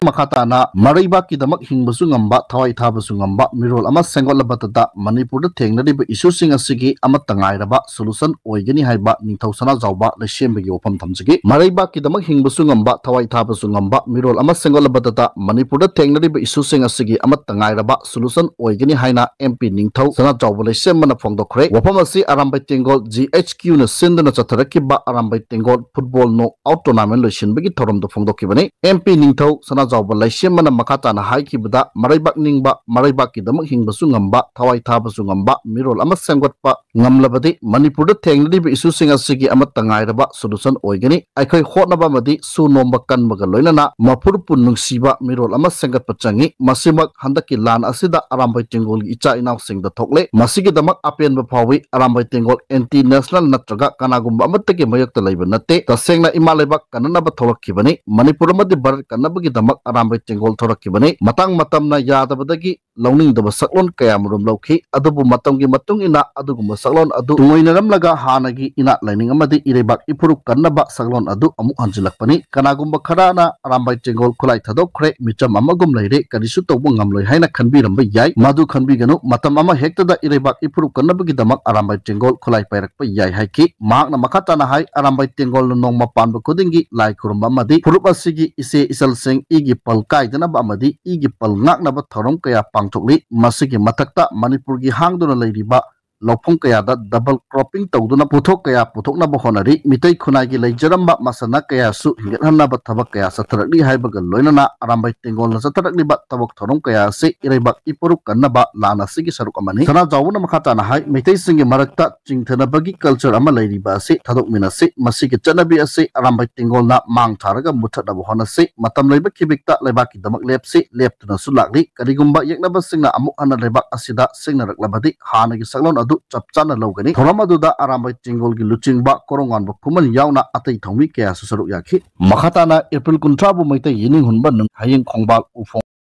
ꯃꯈꯥ ꯇꯥꯅ ꯃꯔꯩꯕꯥꯛꯀꯤꯗꯃꯛ ꯍꯤꯡꯕꯁꯨ ꯉꯝꯕ, ꯊꯋꯥꯏ ꯊꯥꯕꯁꯨ ꯉꯝꯕ ꯃꯤꯔꯣꯜ ꯑꯃ ꯁꯦꯝꯒꯠꯂꯕꯗꯇ ꯃꯅꯤꯄꯨꯔꯗ ꯊꯦꯡꯅꯔꯤꯕ ꯏꯁꯨꯁꯤꯡ ꯑꯁꯤꯒꯤ ꯑꯃꯠꯇ ꯉꯥꯏꯔꯕ ꯁꯣꯂꯨꯁꯟ ꯑꯣꯏꯒꯅꯤ ꯍꯥꯏꯕ ꯅꯤꯡꯊꯧ ꯁꯅꯥꯖꯥꯎꯕ ꯂꯩꯁꯦꯝꯕꯒꯤ ꯋꯥꯐꯝ ꯊꯝꯖꯒꯦ꯫ ꯃꯔꯩꯕꯥꯛꯀꯤꯗꯃꯛ ꯍꯤꯡꯕꯁꯨ ꯉꯝꯕ, ꯊꯋꯥꯏ ꯊꯥꯕꯁꯨ ꯉꯝꯕ ꯃꯤꯔꯣꯜ ꯑꯃ ꯁꯦꯝꯒꯠꯂꯕꯗꯇ ꯃꯅꯤꯄꯨꯔꯗ ꯊꯦꯡꯅꯔꯤꯕ ꯏꯁꯨꯁꯤꯡ ꯑꯁꯤꯒꯤ ꯑꯃꯠꯇ ꯉꯥꯏꯔꯕ ꯁꯣꯂꯨꯁꯟ ꯑꯣꯏꯒꯅꯤ ꯍꯥꯏꯅ ꯑꯦꯝ ꯄꯤ ꯅꯤꯡꯊꯧ ꯁꯅꯥꯖꯥꯎꯕ ꯂꯩꯁꯦꯝꯕꯅ ꯐꯣꯡꯗꯣꯛꯈ꯭ꯔꯦ꯫ ꯋꯥꯐꯝ ꯑꯁꯤ ꯑꯔꯥꯝꯕꯥꯏ ꯇꯦꯡꯒꯣꯜ ꯖꯤ ꯑꯩꯆ ꯀ꯭ꯌꯨꯅ ꯁꯤꯟꯗꯨꯅ ꯆꯠꯊꯔꯛꯈꯤꯕ Arambai Tenggol football knock out tournament ꯂꯣꯏꯁꯤꯟꯕꯒꯤ ꯊꯧꯔꯝꯗ ꯐꯣꯡꯗꯣꯛꯈꯤꯕꯅꯤ꯫ ꯑꯦꯝ ꯄꯤ ꯅꯤꯡꯊꯧ ꯁꯅꯥꯖꯥꯎꯕ ꯂꯩꯁꯦꯝꯕꯅ ꯃꯈꯥ ꯇꯥꯅ ꯍꯥꯏꯈꯤꯕꯗ, ꯃꯔꯩꯕꯥꯛ ꯅꯤꯡꯕ, ꯃꯔꯩꯕꯥꯛꯀꯤꯗꯃꯛ ꯍꯤꯡꯕꯁꯨ ꯉꯝꯕ, ꯊꯋꯥꯏ ꯊꯥꯕꯁꯨ ꯉꯝꯕ ꯃꯤꯔꯣꯜ ꯑꯃ ꯁꯦꯝꯒꯠꯄ ꯉꯝꯂꯕꯗꯤ ꯃꯅꯤꯄꯨꯔꯗ ꯊꯦꯡꯅꯔꯤꯕ ꯏꯁꯨꯁꯤꯡ ꯑꯁꯤꯒꯤ ꯑꯃꯠꯇ ꯉꯥꯏꯔꯕ ꯁꯣꯂꯨꯁꯟ ꯑꯣꯏꯒꯅꯤ꯫ ꯑꯩꯈꯣꯏ ꯍꯣꯠꯅꯕ ꯑꯃꯗꯤ ꯁꯨ ꯅꯣꯝꯕ ꯀꯟꯕꯒ ꯂꯣꯏꯅꯅ ꯃꯄꯨꯔꯄꯨ ꯅꯨꯡꯁꯤꯕ ꯃꯤꯔꯣꯜ ꯑꯃ ꯁꯦꯝꯒꯠꯄ ꯆꯪꯏ꯫ ꯃꯁꯤꯃꯛ ꯍꯟꯗꯛꯀꯤ ꯂꯥꯟ ꯑꯁꯤꯗ ꯑꯔꯥꯝꯕꯥꯏ ꯇꯦꯡꯒꯣꯜꯒꯤ ꯏꯆꯥ ꯏꯅꯥꯎꯁꯤꯡꯗ ꯊꯣꯛꯂꯦ꯫ ꯃꯁꯤꯒꯤꯗꯃꯛ ꯑꯄꯦꯟꯕ ꯐꯥꯎꯏ꯫ ꯑꯔꯥꯝꯕꯥꯏ ꯇꯦꯡꯒꯣꯜ ꯑꯦꯟꯇꯤ ꯅꯦꯁꯅꯦꯜ ꯅꯠꯇ꯭ꯔꯒ ꯀꯅꯥꯒꯨꯝꯕ ꯑꯃꯠꯇꯒꯤ ꯃꯥꯌꯣꯛꯇ ꯂꯩꯕ ꯅꯠꯇꯦ꯫ ꯇꯁꯦꯡꯅ ꯏꯃꯥ ꯂꯩꯕꯥꯛ ꯀꯟꯅꯅꯕ ꯊꯣꯛꯂꯛꯈꯤꯕꯅꯤ꯫ ꯃꯅꯤꯄꯨꯔ ꯑꯃꯗꯤ ꯚꯥꯔꯠ ꯀꯟꯅꯕꯒꯤꯗꯃꯛ ꯑꯔꯥꯝꯕꯥꯏ ꯇꯦꯡꯒꯣꯜ ꯊꯣꯔꯛꯈꯤꯕꯅꯤ꯫ ꯃꯇꯥꯡ ꯃꯇꯝꯅ ꯌꯥꯗꯕꯗꯒꯤ ꯂꯧꯅꯤꯡꯗꯕ ꯁꯛꯂꯣꯟ ꯀꯌꯥꯃꯔꯨꯝ ꯂꯧꯈꯤ꯫ ꯑꯗꯨꯕꯨ ꯃꯇꯝꯒꯤ ꯃꯇꯨꯡ ꯏꯟꯅ ꯑꯗꯨꯒꯨꯝꯕ ꯁꯛꯂꯣꯟ ꯑꯗꯨ ꯇꯨꯡꯑꯣꯏꯅꯔꯝꯂꯒ ꯍꯥꯟꯅꯒꯤ ꯏꯅꯥꯠ ꯂꯥꯏꯅꯤꯡ ꯑꯃꯗꯤ ꯏꯔꯩꯕꯥꯛ ꯏꯐꯨꯔꯨꯞ ꯀꯟꯅꯕ ꯁꯛꯂꯣꯟ ꯑꯗꯨ ꯑꯃꯨꯛ ꯍꯟꯖꯤꯜꯂꯛꯄꯅꯤ꯫ ꯀꯅꯥꯒꯨꯝꯕ ꯈꯔꯅ ꯑꯔꯥꯝꯕꯥꯏ ꯇꯦꯡꯒꯣꯜ ꯈꯨꯠꯂꯥꯏ ꯊꯥꯗꯣꯛꯈ꯭ꯔꯦ, ꯃꯤꯆꯝ ꯑꯃꯒꯨꯝ ꯂꯩꯔꯦ, ꯀꯔꯤꯁꯨ ꯇꯧꯕ ꯉꯝꯂꯣꯏ ꯍꯥꯏꯅ ꯈꯟꯕꯤꯔꯝꯕ ꯌꯥꯏ꯫ ꯃꯗꯨ ꯈꯟꯕꯤꯒꯅꯨ꯫ ꯃꯇꯝ ꯑꯃ ꯍꯦꯛꯇꯗ ꯏꯔꯩꯕꯥꯛ ꯏꯐꯨꯔꯨꯞ ꯀꯟꯅꯕꯒꯤꯗꯃꯛ ꯑꯔꯥꯝꯕꯥꯏ ꯇꯦꯡꯒꯣꯜ ꯈꯨꯠꯂꯥꯏ ꯄꯥꯏꯔꯛꯄ ꯌꯥꯏ ꯍꯥꯏꯈꯤ꯫ ꯃꯍꯥꯛꯅ ꯃꯈꯥ ꯇꯥꯅ ꯍꯥꯏ, ꯑꯔꯥꯝꯕꯥꯏ ꯇꯦꯡꯒꯣꯜꯅ ꯅꯣꯡꯃ ꯄꯥꯟꯕ ꯈꯨꯗꯤꯡꯒꯤ ꯂꯥꯏ ꯈꯨꯔꯨꯝꯕ ꯑꯃꯗꯤ ꯐꯨꯔꯨꯞ ꯑꯁꯤꯒꯤ ꯏꯆꯦ ꯏꯆꯜꯁꯤꯡ ꯏꯒꯤ ꯄꯜ ꯀꯥꯏꯗꯅꯕ ꯑꯃꯗꯤ ꯏꯒꯤ ꯄꯜ ꯉꯥꯛꯅꯕ ꯊꯧꯔꯝ ꯀꯌꯥ ꯄꯥꯡꯊꯣꯛꯂꯤ꯫ ꯃꯁꯤꯒꯤ ꯃꯊꯛꯇ ꯃꯅꯤꯄꯨꯔꯒꯤ ꯍꯥꯡꯗꯨꯅ ꯂꯩꯔꯤꯕ ꯂꯧꯐꯝ ꯀꯌꯥꯗ ꯗꯕꯜ ꯀ꯭ꯔꯣꯞꯄꯤꯡ ꯇꯧꯗꯨꯅ ꯄꯣꯠꯊꯣꯛ ꯀꯌꯥ ꯄꯨꯊꯣꯛꯅꯕ ꯍꯣꯠꯅꯔꯤ꯫ ꯃꯤꯇꯩ ꯈꯨꯟꯅꯥꯏꯒꯤ ꯂꯩꯖꯔꯝꯕ ꯃꯁꯥꯟꯅ ꯀꯌꯥꯁꯨ ꯍꯤꯡꯒꯠꯍꯟꯅꯕ ꯊꯕꯛ ꯀꯌꯥ ꯆꯠꯊꯔꯛꯂꯤ ꯍꯥꯏꯕꯒ ꯂꯣꯏꯅꯅ ꯑꯔꯥꯝꯕꯥꯏ ꯇꯦꯡꯒꯣꯜꯅ ꯆꯠꯊꯔꯛꯂꯤꯕ ꯊꯕꯛ ꯊꯧꯔꯝ ꯀꯌꯥ ꯑꯁꯤ ꯏꯔꯩꯕꯥꯛ ꯏꯐꯨꯔꯨꯞ ꯀꯟꯅꯕ ꯂꯥꯟ ꯑꯁꯤꯒꯤ ꯁꯔꯨꯛ ꯑꯃꯅꯤ꯫ ꯁꯅꯥꯖꯥꯎꯕꯅ ꯃꯈꯥ ꯇꯥꯅ ꯍꯥꯏ, ꯃꯩꯇꯩꯁꯤꯡꯒꯤ ꯃꯔꯛꯇ ꯆꯤꯡꯊꯅꯕꯒꯤ ꯀꯜꯆꯔ ꯑꯃ ꯂꯩꯔꯤꯕ ꯑꯁꯤ ꯊꯥꯗꯣꯛꯃꯤꯟꯅꯁꯤ꯫ ꯃꯁꯤꯒꯤ ꯆꯠꯅꯕꯤ ꯑꯁꯤ ꯑꯔꯥꯝꯕꯥꯏ ꯇꯦꯡꯒꯣꯜꯅ ꯃꯥꯡ ꯊꯥꯔꯒ ꯃꯨꯠꯊꯠꯅꯕ ꯍꯣꯠꯅꯁꯤ꯫ ꯃꯇꯝ ꯂꯩꯕ ꯈꯤꯕꯤꯛꯇ ꯂꯩꯕꯥꯛꯀꯤꯗꯃꯛ ꯂꯦꯞꯁꯤ꯫ ꯂꯦꯞꯇꯨꯅꯁꯨ ꯂꯥꯛꯂꯤ꯫ ꯀꯔꯤꯒꯨꯝꯕ ꯌꯦꯛꯅꯕꯁꯤꯡꯅ ꯑꯃꯨꯛ ꯍꯟꯅ ꯂꯩꯕꯥꯛ ꯑꯁꯤꯗ ꯁꯤꯡꯅꯔꯛꯂꯕꯗꯤ ꯍꯥꯟꯅꯒꯤ ꯁꯛꯂꯣꯟ ꯑꯗꯨ ꯆꯞ ꯆꯥꯅ ꯂꯧꯒꯅꯤ꯫ ꯊꯧꯔꯝ ꯑꯗꯨꯗ ꯑꯔꯥꯝꯕꯥꯏ ꯇꯦꯡꯒꯣꯜꯒꯤ ꯂꯨꯆꯤꯡꯕ ꯀꯣꯔꯣꯡꯉꯥꯟꯕ ꯈꯨꯃꯟ ꯌꯥꯎꯅ ꯑꯇꯩ ꯊꯧꯃꯤ ꯀꯌꯥꯁꯨ ꯁꯔꯨꯛ ꯌꯥꯈꯤ꯫ ꯃꯈꯥ ꯇꯥꯅ ꯑꯦꯄ꯭ꯔꯤꯜ ꯀꯨꯟꯊ꯭ꯔꯥꯕꯨ ꯃꯩꯇꯩ ꯌꯦꯅꯤꯡꯍꯨꯟꯕ ꯅꯨꯃꯤꯠ, ꯍꯌꯦꯡ ꯈꯣꯡꯕꯥꯜ ꯎꯐꯣꯡ꯫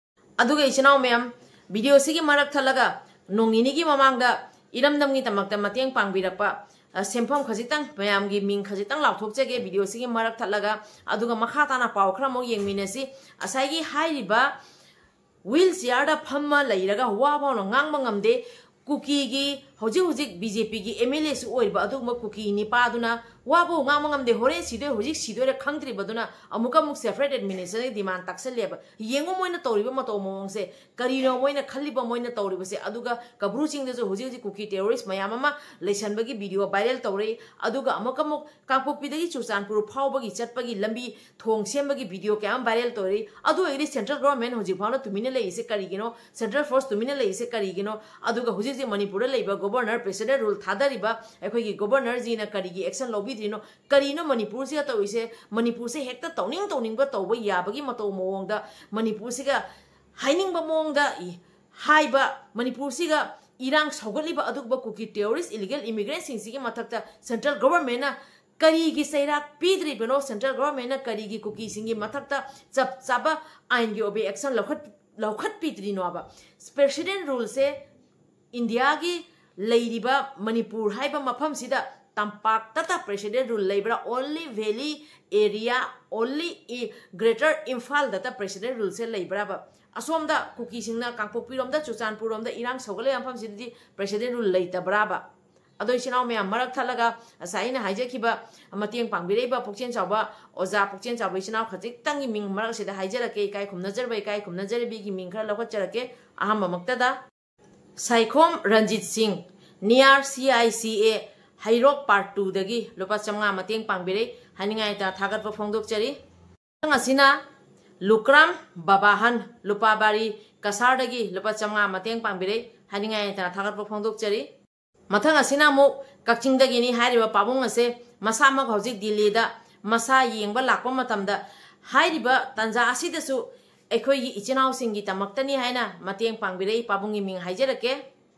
ꯑꯗꯨꯒ ꯏꯆꯤꯟ ꯏꯅꯥꯎ ꯃꯌꯥꯝ, ꯚꯤꯗꯤꯑꯣꯁꯤꯒꯤ ꯃꯔꯛ ꯊꯠꯂꯒ ꯅꯣꯡ ꯅꯤꯅꯤꯒꯤ ꯃꯃꯥꯡꯗ ꯏꯔꯝꯗꯝꯒꯤꯗꯃꯛꯇ ꯃꯇꯦꯡ ꯄꯥꯡꯕꯤꯔꯛꯄ, ꯑ, ꯁꯦꯟꯐꯝ ꯈꯖꯤꯛꯇꯪ, ꯃꯌꯥꯝꯒꯤ ꯃꯤꯡ ꯈꯖꯤꯛꯇꯪ ꯂꯥꯎꯊꯣꯛꯆꯒꯦ ꯚꯤꯗꯤꯑꯣꯁꯤꯒꯤ ꯃꯔꯛ ꯊꯠꯂꯒ꯫ ꯑꯗꯨꯒ ꯃꯈꯥ ꯇꯥꯅ ꯄꯥꯎ ꯈꯔ ꯑꯃꯨꯛ ꯌꯦꯡꯃꯤꯟꯅꯁꯤ꯫ ꯉꯁꯥꯏꯒꯤ ꯍꯥꯏꯔꯤꯕ ꯋꯤꯜ ꯆꯤꯌꯥꯔꯗ ꯐꯝꯃ ꯂꯩꯔꯒ ꯋꯥ ꯐꯥꯎꯅ ꯉꯥꯡꯕ ꯉꯝꯗꯦ, ꯀꯨꯀꯤꯒꯤ ꯍꯧꯖꯤꯛ ꯍꯧꯖꯤꯛ ꯕꯤ ꯖꯦ ꯄꯤꯒꯤ ꯑꯦꯝ ꯑꯦꯜ ꯑꯦꯁꯨ ꯑꯣꯏꯔꯤꯕ ꯑꯗꯨꯒꯨꯝꯕ ꯀꯨꯀꯤ ꯅꯤꯄꯥꯗꯨꯅ ꯋꯥꯐꯥꯎ ꯉꯥꯡꯕ ꯉꯝꯗꯦ, ꯍꯣꯔꯦꯟ ꯁꯤꯗꯣꯏ ꯍꯧꯖꯤꯛ ꯁꯤꯗꯣꯏꯔꯥ ꯈꯪꯗ꯭ꯔꯤꯕꯗꯨꯅ ꯑꯃꯨꯛꯀ ꯑꯃꯨꯛ ꯁꯦꯄꯔꯦꯠ ꯑꯦꯗꯃꯤꯅꯤꯁꯇ꯭ꯔꯦꯁꯟꯒꯤ ꯗꯤꯃꯥꯟ ꯇꯥꯛꯁꯜꯂꯦꯕ꯫ ꯌꯦꯡꯉꯨ ꯃꯣꯏꯅ ꯇꯧꯔꯤꯕ ꯃꯇꯧ ꯃꯑꯣꯡꯁꯦ, ꯀꯔꯤꯅꯣ ꯃꯣꯏꯅ ꯈꯜꯂꯤꯕ, ꯃꯣꯏꯅ ꯇꯧꯔꯤꯕꯁꯦ? ꯑꯗꯨꯒ ꯀꯕ꯭ꯔꯨ ꯆꯤꯡꯗꯁꯨ ꯍꯧꯖꯤꯛ ꯍꯧꯖꯤꯛ ꯀꯨꯀꯤ ꯇꯦꯔꯣꯔꯤꯁ ꯃꯌꯥꯝ ꯑꯃ ꯂꯩꯁꯟꯕꯒꯤ ꯚꯤꯗꯤꯑꯣ ꯚꯥꯏꯔꯦꯜ ꯇꯧꯔꯛꯏ꯫ ꯑꯗꯨꯒ ꯑꯃꯨꯛꯀ ꯑꯃꯨꯛ ꯀꯥꯡꯄꯣꯛꯄꯤꯗꯒꯤ ꯆꯨꯔꯆꯥꯟꯄꯨꯔ ꯐꯥꯎꯕꯒꯤ ꯆꯠꯄꯒꯤ ꯂꯝꯕꯤ ꯊꯣꯡ ꯁꯦꯝꯕꯒꯤ ꯚꯤꯗꯤꯑꯣ ꯀꯌꯥ ꯑꯃ ꯚꯥꯏꯔꯦꯜ ꯇꯧꯔꯛꯏ꯫ ꯑꯗꯨ ꯑꯣꯏꯔꯗꯤ ꯁꯦꯟꯇ꯭ꯔꯦꯜ ꯒꯣꯚꯔꯟꯃꯦꯟ ꯍꯧꯖꯤꯛ ꯐꯥꯎꯅ ꯇꯨꯃꯤꯟꯅ ꯂꯩꯔꯤꯁꯦ ꯀꯔꯤꯒꯤꯅꯣ? ꯁꯦꯟꯇ꯭ꯔꯦꯜ ꯐꯣꯔꯁ ꯇꯨꯃꯤꯟꯅ ꯂꯩꯔꯤꯁꯦ ꯀꯔꯤꯒꯤꯅꯣ? ꯑꯗꯨꯒ ꯍꯧꯖꯤꯛ ꯍꯧꯖꯤꯛ ꯃꯅꯤꯄꯨꯔꯗ ꯂꯩꯕ ꯒꯣꯚꯔꯅꯔ, ꯄ꯭ꯔꯦꯁꯤꯗꯦꯟ ꯔꯨꯜ ꯊꯥꯗꯔꯤꯕ ꯑꯩꯈꯣꯏꯒꯤ ꯒꯣꯚꯔꯅꯔꯁꯤꯅ ꯀꯔꯤꯒꯤ ꯑꯦꯛꯁꯟ ꯂꯧꯕꯤꯗ꯭ꯔꯤꯅꯣ? ꯀꯔꯤꯅꯣ ꯃꯅꯤꯄꯨꯔꯁꯤꯗ ꯇꯧꯔꯤꯁꯦ? ꯃꯅꯤꯄꯨꯔꯁꯦ ꯍꯦꯛꯇ ꯇꯧꯅꯤꯡ ꯇꯧꯅꯤꯡꯕ ꯇꯧꯕ ꯌꯥꯕꯒꯤ ꯃꯇꯧ ꯃꯑꯣꯡꯗ, ꯃꯅꯤꯄꯨꯔꯁꯤꯒ ꯍꯥꯏꯅꯤꯡꯕ ꯃꯑꯣꯡꯗ ꯏ-, ꯍꯥꯏꯕ, ꯃꯅꯤꯄꯨꯔꯁꯤꯒ ꯏꯔꯥꯡ ꯁꯧꯒꯠꯂꯤꯕ ꯑꯗꯨꯒꯨꯝꯕ ꯀꯨꯀꯤ ꯇꯦꯔꯣꯔꯤꯁ ꯏꯂꯤꯒꯦꯜ ꯏꯃꯤꯒ꯭ꯔꯦꯟꯁꯤꯡꯁꯤꯒꯤ ꯃꯊꯛꯇ ꯁꯦꯟꯇ꯭ꯔꯦꯜ ꯒꯣꯚꯔꯟꯃꯦꯟꯅ ꯀꯔꯤꯒꯤ ꯆꯩꯔꯥꯛ ꯄꯤꯗ꯭ꯔꯤꯕꯅꯣ? ꯁꯦꯟꯇ꯭ꯔꯦꯜ ꯒꯣꯚꯔꯟꯃꯦꯟꯠꯅ ꯀꯔꯤꯒꯤ ꯀꯨꯀꯤꯁꯤꯡꯒꯤ ꯃꯊꯛꯇ ꯆꯞ ꯆꯥꯕ ꯑꯥꯏꯟꯒꯤ ꯑꯣꯏꯕ ꯑꯦꯛꯁꯟ ꯂꯧꯈꯠ ꯂꯧꯈꯠꯄꯤꯗ꯭ꯔꯤꯅꯣꯕ? ꯄ꯭ꯔꯦꯁꯤꯗꯦꯟꯠ ꯔꯨꯜꯁꯦ ꯏꯟꯗꯤꯌꯥꯒꯤ ꯂꯩꯔꯤꯕ ꯃꯅꯤꯄꯨꯔ ꯍꯥꯏꯕ ꯃꯐꯝꯁꯤꯗ ꯇꯝꯄꯥꯛꯇꯇ ꯄ꯭ꯔꯦꯁꯤꯗꯦꯟꯠ ꯔꯨꯜ ꯂꯩꯕ꯭ꯔꯥ? Only valley area, only greater ꯏꯝꯐꯥꯜꯗꯇ ꯄ꯭ꯔꯦꯁꯤꯗꯦꯟꯠ ꯔꯨꯜꯁꯦ ꯂꯩꯕ꯭ꯔꯥꯕ? ꯑꯁꯣꯝꯗ ꯀꯨꯀꯤꯁꯤꯡꯅ ꯀꯥꯡꯄꯣꯛꯄꯤꯔꯣꯝꯗ, ꯆꯨꯔꯆꯥꯟꯄꯨꯔꯔꯣꯝꯗ ꯏꯔꯥꯡ ꯁꯧꯒꯠꯂꯤꯕ ꯃꯐꯝꯁꯤꯗꯗꯤ ꯄ꯭ꯔꯦꯁꯤꯗꯦꯟꯠ ꯔꯨꯜ ꯂꯩꯇꯕ꯭ꯔꯥꯕ? ꯑꯗꯣ ꯏꯆꯤꯟ ꯏꯅꯥꯎ ꯃꯌꯥꯝ ꯃꯔꯛ ꯊꯠꯂꯒ ꯉꯁꯥꯏ ꯑꯩꯅ ꯍꯥꯏꯖꯈꯤꯕ ꯃꯇꯦꯡ ꯄꯥꯡꯕꯤꯔꯛꯏꯕ ꯄꯨꯛꯆꯦꯜ ꯆꯥꯎꯕ ꯑꯣꯖꯥ ꯄꯨꯛꯆꯦꯜ ꯆꯥꯎꯕ ꯏꯆꯤꯟ ꯏꯅꯥꯎ ꯈꯖꯤꯛꯇꯪꯒꯤ ꯃꯤꯡ ꯃꯔꯛꯁꯤꯗ ꯍꯥꯏꯖꯔꯛꯀꯦ꯫ ꯏꯀꯥꯏ ꯈꯨꯝꯅꯖꯔꯕ, ꯏꯀꯥꯏ ꯈꯨꯝꯅꯖꯔꯕꯤꯒꯤ ꯃꯤꯡ ꯈꯔ ꯂꯧꯈꯠꯆꯔꯛꯀꯦ꯫ ꯑꯍꯥꯟꯕꯃꯛꯇꯗ ꯁꯥꯏꯈꯣꯝ ꯔꯟꯖꯤꯠ ꯁꯤꯡ, near C I C A, Heirok part ꯇꯨꯗꯒꯤ ꯂꯨꯄꯥ ꯆꯥꯝꯃꯉꯥ ꯃꯇꯦꯡ ꯄꯥꯡꯕꯤꯔꯛꯏ, ꯍꯥꯏꯅꯤꯡꯉꯥꯏ ꯂꯩꯇꯅ ꯊꯥꯒꯠꯄ ꯐꯣꯡꯗꯣꯛꯆꯔꯤ꯫ ꯃꯊꯪ ꯑꯁꯤꯅ ꯂꯨꯀ꯭ꯔꯥꯝ ꯕꯕꯥꯍꯟ, ꯂꯨꯄꯥ ꯕꯥꯔꯤ, ꯀꯁꯥꯔꯗꯒꯤ ꯂꯨꯄꯥ ꯆꯥꯝꯃꯉꯥ ꯃꯇꯦꯡ ꯄꯥꯡꯕꯤꯔꯛꯏ, ꯍꯥꯏꯅꯤꯡꯉꯥꯏ ꯂꯩꯇꯅ ꯊꯥꯒꯠꯄ ꯐꯣꯡꯗꯣꯛꯆꯔꯤ꯫ ꯃꯊꯪ ꯑꯁꯤꯅ ꯑꯃꯨꯛ ꯀꯛꯆꯤꯡꯗꯒꯤꯅꯤ꯫ ꯍꯥꯏꯔꯤꯕ ꯄꯥꯕꯨꯡ ꯑꯁꯦ ꯃꯁꯥꯃꯛ ꯍꯧꯖꯤꯛ ꯗꯤꯜꯂꯤꯗ ꯃꯁꯥ ꯌꯦꯡꯕ ꯂꯥꯛꯄ ꯃꯇꯝꯗ ꯍꯥꯏꯔꯤꯕ ꯇꯥꯟꯖꯥ ꯑꯁꯤꯗꯁꯨ ꯑꯩꯈꯣꯏꯒꯤ ꯏꯆꯤꯟ ꯏꯅꯥꯎꯁꯤꯡꯒꯤꯗꯃꯛꯇꯅꯤ ꯍꯥꯏꯅ ꯃꯇꯦꯡ ꯄꯥꯡꯕꯤꯔꯛꯏ꯫ ꯄꯥꯕꯨꯡꯒꯤ ꯃꯤꯡ ꯍꯥꯏꯖꯔꯛꯀꯦ꯫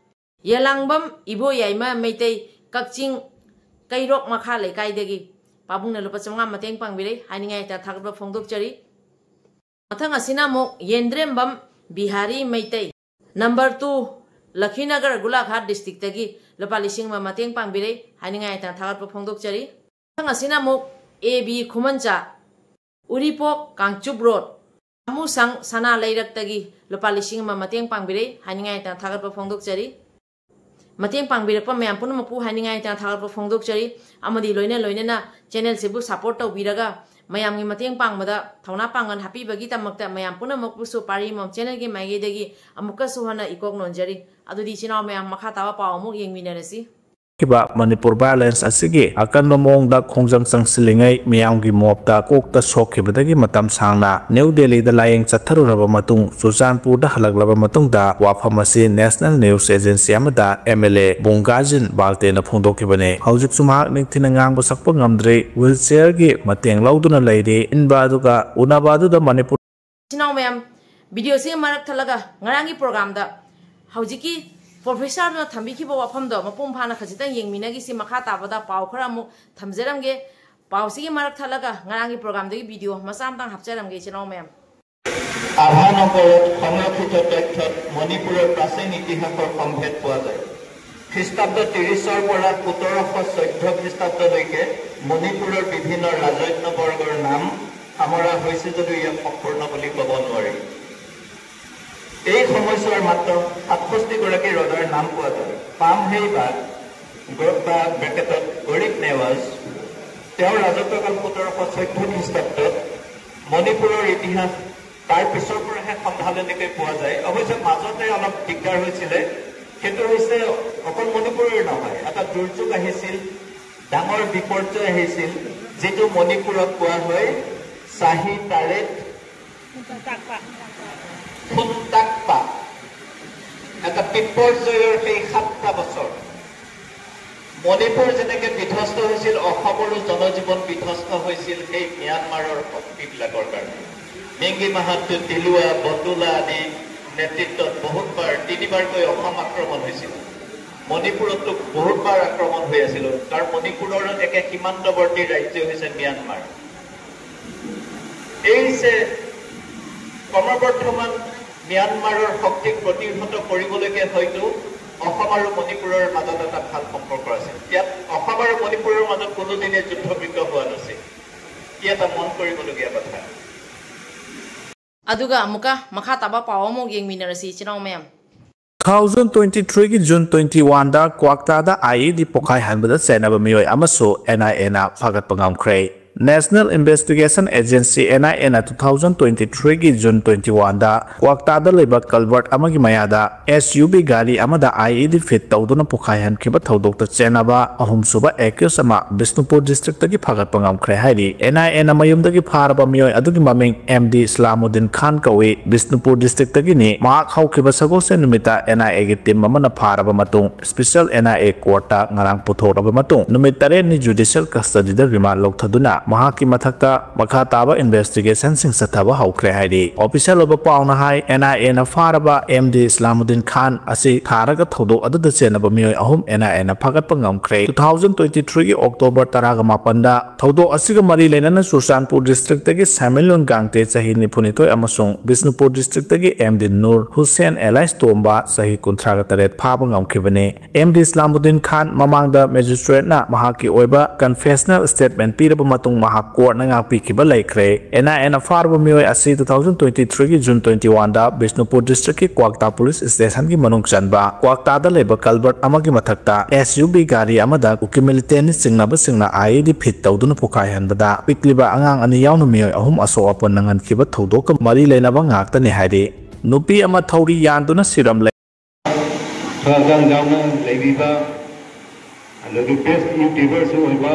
ꯌꯦꯂꯥꯡꯕꯝ ꯏꯕꯣꯌꯥꯏꯃ ꯃꯩꯇꯩ, ꯀꯛꯆꯤꯡ ꯀꯩꯔꯣꯛ ꯃꯈꯥ ꯂꯩꯀꯥꯏꯗꯒꯤ ꯄꯥꯕꯨꯡꯅ ꯂꯨꯄꯥ ꯆꯥꯝꯃꯉꯥ ꯃꯇꯦꯡ ꯄꯥꯡꯕꯤꯔꯛꯏ, ꯍꯥꯏꯅꯤꯡꯉꯥꯏ ꯂꯩꯇꯅ ꯊꯥꯒꯠꯄ ꯐꯣꯡꯗꯣꯛꯆꯔꯤ꯫ ꯃꯊꯪ ꯑꯁꯤꯅ ꯑꯃꯨꯛ ꯌꯦꯟꯗ꯭ꯔꯦꯝꯕꯝ ꯕꯤꯍꯥꯔꯤ ꯃꯩꯇꯩ, ꯅꯝꯕꯔ ꯇꯨ, ꯂꯈꯤꯅꯒꯔ ꯒꯣꯂꯥꯘꯥꯠ ꯗꯤꯁꯇ꯭ꯔꯤꯛꯇꯒꯤ ꯂꯨꯄꯥ ꯂꯤꯁꯤꯡ ꯑꯃ ꯃꯇꯦꯡ ꯄꯥꯡꯕꯤꯔꯛꯏ, ꯍꯥꯏꯅꯤꯡꯉꯥꯏ ꯂꯩꯇꯅ ꯊꯥꯒꯠꯄ ꯐꯣꯡꯗꯣꯛꯆꯔꯤ꯫ ꯃꯊꯪ ꯑꯁꯤꯅ ꯑꯃꯨꯛ A B ꯈꯨꯃꯟꯆꯥ, Uripok Kangchup road, ꯑꯃꯨꯁꯪ ꯁꯅꯥ ꯂꯩꯔꯛꯇꯒꯤ ꯂꯨꯄꯥ ꯂꯤꯁꯤꯡ ꯑꯃ ꯃꯇꯦꯡ ꯄꯥꯡꯕꯤꯔꯛꯏ, ꯍꯥꯏꯅꯤꯡꯉꯥꯏ ꯂꯩꯇꯅ ꯊꯥꯒꯠꯄ ꯐꯣꯡꯗꯣꯛꯆꯔꯤ꯫ ꯃꯇꯦꯡ ꯄꯥꯡꯕꯤꯔꯛꯄ ꯃꯌꯥꯝ ꯄꯨꯝꯅꯃꯛꯄꯨ ꯍꯥꯏꯅꯤꯡꯉꯥꯏ ꯂꯩꯇꯅ ꯊꯥꯒꯠꯄ ꯐꯣꯡꯗꯣꯛꯆꯔꯤ꯫ ꯑꯃꯗꯤ ꯂꯣꯏꯅ ꯂꯣꯏꯅꯅ ꯆꯦꯅꯦꯜꯁꯤꯕꯨ ꯁꯄꯣꯔꯠ ꯇꯧꯕꯤꯔꯒ ꯃꯌꯥꯝꯒꯤ ꯃꯇꯦꯡ ꯄꯥꯡꯕꯗ ꯊꯧꯅꯥ ꯄꯥꯡꯒꯜ ꯍꯥꯞꯄꯤꯕꯒꯤꯗꯃꯛꯇ ꯃꯌꯥꯝ ꯄꯨꯝꯅꯃꯛꯄꯨꯁꯨ ꯄꯥꯔꯤ ꯃꯣꯝ ꯆꯦꯅꯦꯜꯒꯤ ꯃꯥꯏꯀꯩꯗꯒꯤ ꯑꯃꯨꯛꯀꯁꯨ ꯍꯟꯅ ꯏꯀꯣꯛ ꯅꯣꯟꯖꯔꯤ꯫ ꯑꯗꯨꯗꯤ ꯏꯆꯤꯟ ꯏꯅꯥꯎ ꯃꯌꯥꯝ, ꯃꯈꯥ ꯇꯥꯕ ꯄꯥꯎ ꯑꯃꯨꯛ ꯌꯦꯡꯃꯤꯟꯅꯔꯁꯤ꯫ ꯃꯅꯤꯄꯨꯔ ꯚꯥꯏꯑꯣꯂꯦꯟꯁ ꯑꯁꯤꯒꯤ ꯑꯀꯟꯕ ꯃꯑꯣꯡꯗ ꯈꯣꯡꯖꯪ ꯆꯪꯁꯤꯜꯂꯤꯉꯩ ꯃꯤꯌꯥꯝꯒꯤ ꯃꯣꯞꯇ ꯀꯣꯛꯇ ꯁꯣꯛꯈꯤꯕꯗꯒꯤ ꯃꯇꯝ ꯁꯥꯡꯅ ꯅ꯭ꯌꯨ ꯗꯦꯜꯂꯤꯗ ꯂꯥꯌꯦꯡ ꯆꯠꯊꯔꯨꯔꯕ ꯃꯇꯨꯡ ꯆꯨꯔꯆꯥꯟꯄꯨꯔꯗ ꯍꯜꯂꯛꯂꯕ ꯃꯇꯨꯡꯗ ꯋꯥꯐꯝ ꯑꯁꯤ ꯅꯦꯁꯅꯦꯜ ꯅ꯭ꯌꯨꯁ ꯑꯦꯖꯦꯟꯁꯤ ꯑꯃꯗ ꯑꯦꯝ ꯑꯦꯜ ꯑꯦ ꯕꯨꯡꯒꯥꯖꯤꯟ ꯕꯥꯜꯇꯦꯅ ꯐꯣꯡꯗꯣꯛꯈꯤꯕꯅꯤ꯫ ꯍꯧꯖꯤꯛꯁꯨ ꯃꯍꯥꯛ ꯅꯤꯡꯊꯤꯅ ꯉꯥꯡꯕ ꯁꯛꯄ ꯉꯝꯗ꯭ꯔꯤ, ꯋꯤꯜ ꯆꯤꯌꯔꯒꯤ ꯃꯇꯦꯡ ꯂꯧꯗꯨꯅ ꯂꯩꯔꯤ꯫ ꯏꯟꯕ ꯑꯗꯨꯒ ꯎꯅꯕ ꯑꯗꯨꯗ ꯃꯅꯤꯄꯨꯔ ꯏꯆꯤꯟ ꯏꯅꯥꯎ ꯃꯌꯥꯝ, ꯚꯤꯗꯤꯑꯣꯁꯤꯒ ꯃꯔꯛ ꯊꯠꯂꯒ ꯉꯔꯥꯡꯒꯤ ꯄ꯭ꯔꯣꯒ꯭ꯔꯥꯝꯗ ꯍꯧꯖꯤꯛꯀꯤ ꯄ꯭ꯔꯣꯐꯦꯁꯔꯅ ꯊꯝꯕꯤꯈꯤꯕ ꯋꯥꯐꯝꯗꯣ ꯃꯄꯨꯡ ꯐꯥꯅ ꯈꯖꯤꯛꯇꯪ ꯌꯦꯡꯃꯤꯟꯅꯈꯤꯁꯤ꯫ ꯃꯈꯥ ꯇꯥꯕꯗ ꯄꯥꯎ ꯈꯔ ꯑꯃꯨꯛ ꯊꯝꯖꯔꯝꯒꯦ꯫ ꯄꯥꯎꯁꯤꯒꯤ ꯃꯔꯛ ꯊꯠꯂꯒ ꯉꯔꯥꯡꯒꯤ ꯄ꯭ꯔꯣꯒ꯭ꯔꯥꯝꯗꯒꯤ ꯚꯤꯗꯤꯑꯣ ꯃꯆꯥ ꯑꯃꯇꯪ ꯍꯥꯞꯆꯔꯝꯒꯦ, ꯏꯆꯤꯜ ꯏꯅꯥꯎ ꯃꯌꯥꯝ꯫ আধা নম্বৰত সংৰক্ষিত তথ্যত মণিপুৰৰ প্ৰাচীন ইতিহাসৰ সম্ভেদ পোৱা যায়। খ্ৰীষ্টাব্দ ত্ৰিশৰ পৰা সোতৰশ চৈধ্য খ্ৰীষ্টাব্দলৈকে মণিপুৰৰ বিভিন্ন ৰাজন্যবৰ্গৰ নাম সামৰা হৈছে যদিও ইয়াক সম্পূৰ্ণ বুলি ক'ব নোৱাৰি। এই সময়ছোৱাৰ মাত্ৰ সাতষষ্ঠি গৰাকী ৰজাৰ নাম পোৱা যায়। পামহেই বাগ, গ-, বা ব্ৰেকেটত গৰিব নেৱাজ, তেওঁৰ ৰাজত্বকাল সোতৰশ চৈধ্য খ্ৰীষ্টাব্দত। মণিপুৰৰ ইতিহাস তাৰ পিছৰ পৰাহে সন্ধালনিকৈ পোৱা যায়। অৱশ্যে মাজতে অলপ দিগদাৰ হৈছিলে। সেইটো হৈছে অকল মণিপুৰৰ নহয়, এটা দুৰ্যোগ আহিছিল, ডাঙৰ বিপৰ্যয় আহিছিল, যিটো মণিপুৰত কোৱা হয় চাহি তাৰেট ফুনতাকপা। এটা বিপৰ্যয়ৰ সেই সাতটা বছৰ মণিপুৰ যেনেকে বিধ্বস্ত হৈছিল, অসমৰো জনজীৱন বিধ্বস্ত হৈছিল সেই ম্যানমাৰৰ শক্তিবিলাকৰ কাৰণে। মিংগি মাহাত্তু, তিলুৱা, বন্দুলা আদি নেতৃত্বত বহুতবাৰ, তিনিবাৰকৈ অসম আক্ৰমণ হৈছিল। মণিপুৰতো বহুতবাৰ আক্ৰমণ হৈ আছিল, কাৰণ মণিপুৰৰ একে সীমান্তৱৰ্তী ৰাজ্য হৈছে ম্যানমাৰ। এই যে ক্ৰমবৰ্ধমান ম্যানমাৰৰ শক্তিক প্ৰতিহত কৰিবলৈকে হয়তো অসম আৰু মণিপুৰৰ মাজত এটা ভাল সম্পৰ্ক আছিল। ইয়াত অসম আৰু মণিপুৰৰ মাজত কোনোদিনে যুদ্ধবিগ্ৰহ হোৱা নাছিল। ই এটা মন কৰিবলগীয়া কথা। ꯑꯗꯨꯒ ꯑꯃꯨꯛꯀ ꯃꯈꯥ ꯇꯥꯕ ꯄꯥꯎ ꯑꯃꯨꯛ ꯌꯦꯡꯃꯤꯟꯅꯔꯁꯤ, ꯏꯆꯤꯜ ꯏꯅꯥꯎ ꯃꯌꯥꯝ꯫ Two thousand twenty-three ꯒꯤ June twenty-one ꯗ ꯀ꯭ꯋꯥꯛꯇꯥꯗ IED ꯄꯣꯈꯥꯏꯍꯟꯕꯗ ꯆꯦꯟꯅꯕ ꯃꯤꯑꯣꯏ ꯑꯃꯁꯨ NIA ꯅ ꯐꯥꯒꯠꯄ ꯉꯝꯈ꯭ꯔꯦ꯫ National Investigation Agency, NIA ꯅ two thousand twenty-three ꯒꯤ June twenty-one ꯗ ꯀ꯭ꯋꯥꯛꯇꯥꯗ ꯂꯩꯕ culvert ꯑꯃꯒꯤ ꯃꯌꯥꯗ SUV ꯒꯥꯔꯤ ꯑꯃꯗ IED fit ꯇꯧꯗꯨꯅ ꯄꯣꯈꯥꯏꯍꯟꯈꯤꯕ ꯊꯧꯗꯣꯛꯇ ꯆꯦꯟꯅꯕ ꯑꯍꯨꯝꯁꯨꯕ accused ꯑꯃ ꯕꯤꯁꯅꯨꯄꯨꯔ district ꯇꯒꯤ ꯐꯥꯒꯠꯄ ꯉꯝꯈ꯭ꯔꯦ ꯍꯥꯏꯔꯤ꯫ NIA ꯅ ꯃꯌꯨꯝꯗꯒꯤ ꯐꯥꯔꯕ ꯃꯤꯑꯣꯏ ꯑꯗꯨꯒꯤ ꯃꯃꯤꯡ MD ꯏꯁꯂꯥꯃꯨꯗꯤꯟ ꯈꯥꯟ ꯀꯧꯏ, ꯕꯤꯁꯅꯨꯄꯨꯔ district ꯇꯒꯤꯅꯤ꯫ ꯃꯍꯥꯛ ꯍꯧꯈꯤꯕ ꯁꯒꯣꯜꯁꯦꯟ ꯅꯨꯃꯤꯠꯇ NIA ꯒꯤ team ꯑꯃꯅ ꯐꯥꯔꯕ ꯃꯇꯨꯡ special NIA court ꯇ ꯉꯔꯥꯡ ꯄꯨꯊꯣꯛꯂꯕ ꯃꯇꯨꯡ ꯅꯨꯃꯤꯠ ꯇꯔꯦꯠꯅꯤ judicial custody ꯗ remand ꯂꯧꯊꯗꯨꯅ ꯃꯍꯥꯛꯀꯤ ꯃꯊꯛꯇ ꯃꯈꯥ ꯇꯥꯕ investigationꯁꯤꯡ ꯆꯠꯊꯕ ꯍꯧꯈ꯭ꯔꯦ ꯍꯥꯏꯔꯤ꯫ Official ꯑꯣꯏꯕ ꯄꯥꯎꯅ ꯍꯥꯏ, NIAꯅ ꯐꯥꯔꯕ MD ꯏꯁꯂꯥꯃꯨꯗꯤꯟ ꯈꯥꯟ ꯑꯁꯤ ꯊꯥꯔꯒ ꯊꯧꯗꯣꯛ ꯑꯗꯨꯗ ꯆꯦꯟꯅꯕ ꯃꯤꯑꯣꯏ ꯑꯍꯨꯝ NIAꯅ ꯐꯥꯒꯠꯄ ꯉꯝꯈ꯭ꯔꯦ꯫ Two thousand twenty threeꯒꯤ October ꯇꯔꯥꯒ ꯃꯥꯄꯟꯗ ꯊꯧꯗꯣꯛ ꯑꯁꯤꯒ ꯃꯔꯤ ꯂꯩꯅꯅ ꯆꯨꯔꯆꯥꯟꯄꯨꯔ districtꯇꯒꯤ ꯁꯥꯏꯃꯤꯂꯨꯟ ꯒꯥꯡꯇꯦ, ꯆꯍꯤ ꯅꯤꯐꯨꯅꯤꯊꯣꯏ, ꯑꯃꯁꯨꯡ ꯕꯤꯁꯅꯨꯄꯨꯔ districtꯇꯒꯤ MD ꯅꯨꯔ ꯍꯨꯁꯦꯟ alias ꯇꯣꯝꯕ, ꯆꯍꯤ ꯀꯨꯟꯊ꯭ꯔꯥꯒ ꯇꯔꯦꯠ, ꯐꯥꯕ ꯉꯝꯈꯤꯕꯅꯤ꯫ MD ꯏꯁꯂꯥꯃꯨꯗꯤꯟ ꯈꯥꯟ ꯃꯃꯥꯡꯗ magistrateꯅ ꯃꯍꯥꯛꯀꯤ ꯑꯣꯏꯕ confessional statement ꯄꯤꯔꯕ ꯃꯇꯨꯡ ꯃꯍꯥꯛ courtꯅ ꯉꯥꯛꯄꯤꯈꯤꯕ ꯂꯩꯈ꯭ꯔꯦ꯫ NIAꯅ ꯐꯥꯔꯕ ꯃꯤꯑꯣꯏ ꯑꯁꯤ two thousand twenty threeꯒꯤ June twenty oneꯗ Bishnupur districtꯀꯤ ꯀ꯭ꯋꯥꯛꯇꯥ police stationꯒꯤ ꯃꯅꯨꯡ ꯆꯟꯕ ꯀ꯭ꯋꯥꯛꯇꯥꯗ ꯂꯩꯕ culvert ꯑꯃꯒꯤ ꯃꯊꯛꯇ SUV ꯒꯥꯔꯤ ꯑꯃꯗ ꯀꯨꯀꯤ militantꯅ ꯆꯤꯡꯅꯕꯁꯤꯡꯅ IED feed ꯇꯧꯗꯨꯅ ꯄꯣꯈꯥꯏꯍꯟꯕꯗ ꯄꯤꯛꯂꯤꯕ ꯑꯉꯥꯡ ꯑꯅꯤ ꯌꯥꯎꯅ ꯃꯤꯑꯣꯏ ꯑꯍꯨꯝ ꯑꯁꯣꯛ ꯑꯄꯟ ꯅꯪꯍꯟꯈꯤꯕ ꯊꯧꯗꯣꯛꯀ ꯃꯔꯤ ꯂꯩꯅꯕ ꯉꯥꯛꯇꯅꯤ ꯍꯥꯏꯔꯤ꯫ ꯅꯨꯄꯤ ꯑꯃ ꯊꯧꯔꯤ ꯌꯥꯟꯗꯨꯅ ꯁꯤꯔꯝꯂꯦ꯫ ꯊꯣꯏꯔꯥꯡ ꯌꯥꯎꯅ ꯂꯩꯕꯤꯕ, ꯑꯗꯒꯤ best YouTuberꯁꯨ ꯑꯣꯏꯕ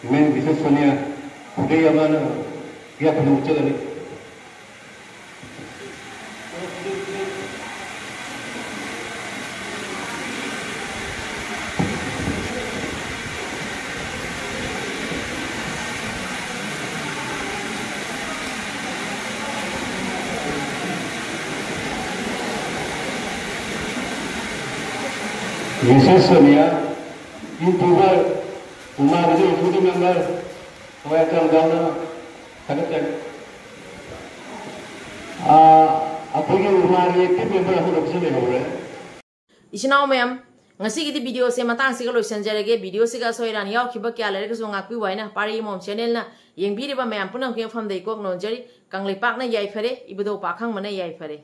ꯏꯃꯦꯝ ꯃꯤꯁꯦꯁ ꯁꯣꯅꯤꯌꯥ ꯈꯨꯗꯩ ꯑꯃꯅ ꯌꯥꯐꯅ ꯎꯠꯆꯒꯅꯤ꯫ ꯃꯤꯁꯦꯁ ꯁꯣꯅꯤꯌꯥ, YouTuber, ꯎꯃꯥꯕꯗꯤ executive member, ꯊꯋꯥꯏ ꯍꯛꯆꯥꯡ ꯌꯥꯎꯅ ꯊꯥꯒꯠꯆꯔꯤ꯫ ꯑꯥ, ꯑꯩꯈꯣꯏꯒꯤ ꯎꯃꯥꯒꯤ active member ꯑꯃꯈꯛꯁꯨ ꯂꯩꯍꯧꯔꯦ꯫ ꯏꯆꯤꯟ ꯏꯅꯥꯎ ꯃꯌꯥꯝ, ꯉꯁꯤꯒꯤꯗꯤ videoꯁꯦ ꯃꯇꯥꯡꯁꯤꯒ ꯂꯣꯏꯁꯤꯟꯖꯔꯒꯦ꯫ Videoꯁꯤꯒ ꯑꯁꯣꯏ ꯑꯔꯥꯟ ꯌꯥꯎꯈꯤꯕ ꯀꯌꯥ ꯂꯩꯔꯒꯁꯨ ꯉꯥꯛꯄꯤꯌꯨ ꯍꯥꯏꯅ ꯄꯥꯔꯤ ꯃꯣꯝ channelꯅ ꯌꯦꯡꯕꯤꯔꯤꯕ ꯃꯌꯥꯝ ꯄꯨꯝꯅꯃꯛꯀꯤ ꯃꯐꯝꯗ ꯏꯀꯣꯛ ꯅꯣꯟꯖꯔꯤ꯫ ꯀꯪꯂꯩꯄꯥꯛꯅ ꯌꯥꯏꯐꯔꯦ, ꯏꯕꯨꯙꯧ ꯄꯥꯈꯪꯕꯅ ꯌꯥꯏꯐꯔꯦ꯫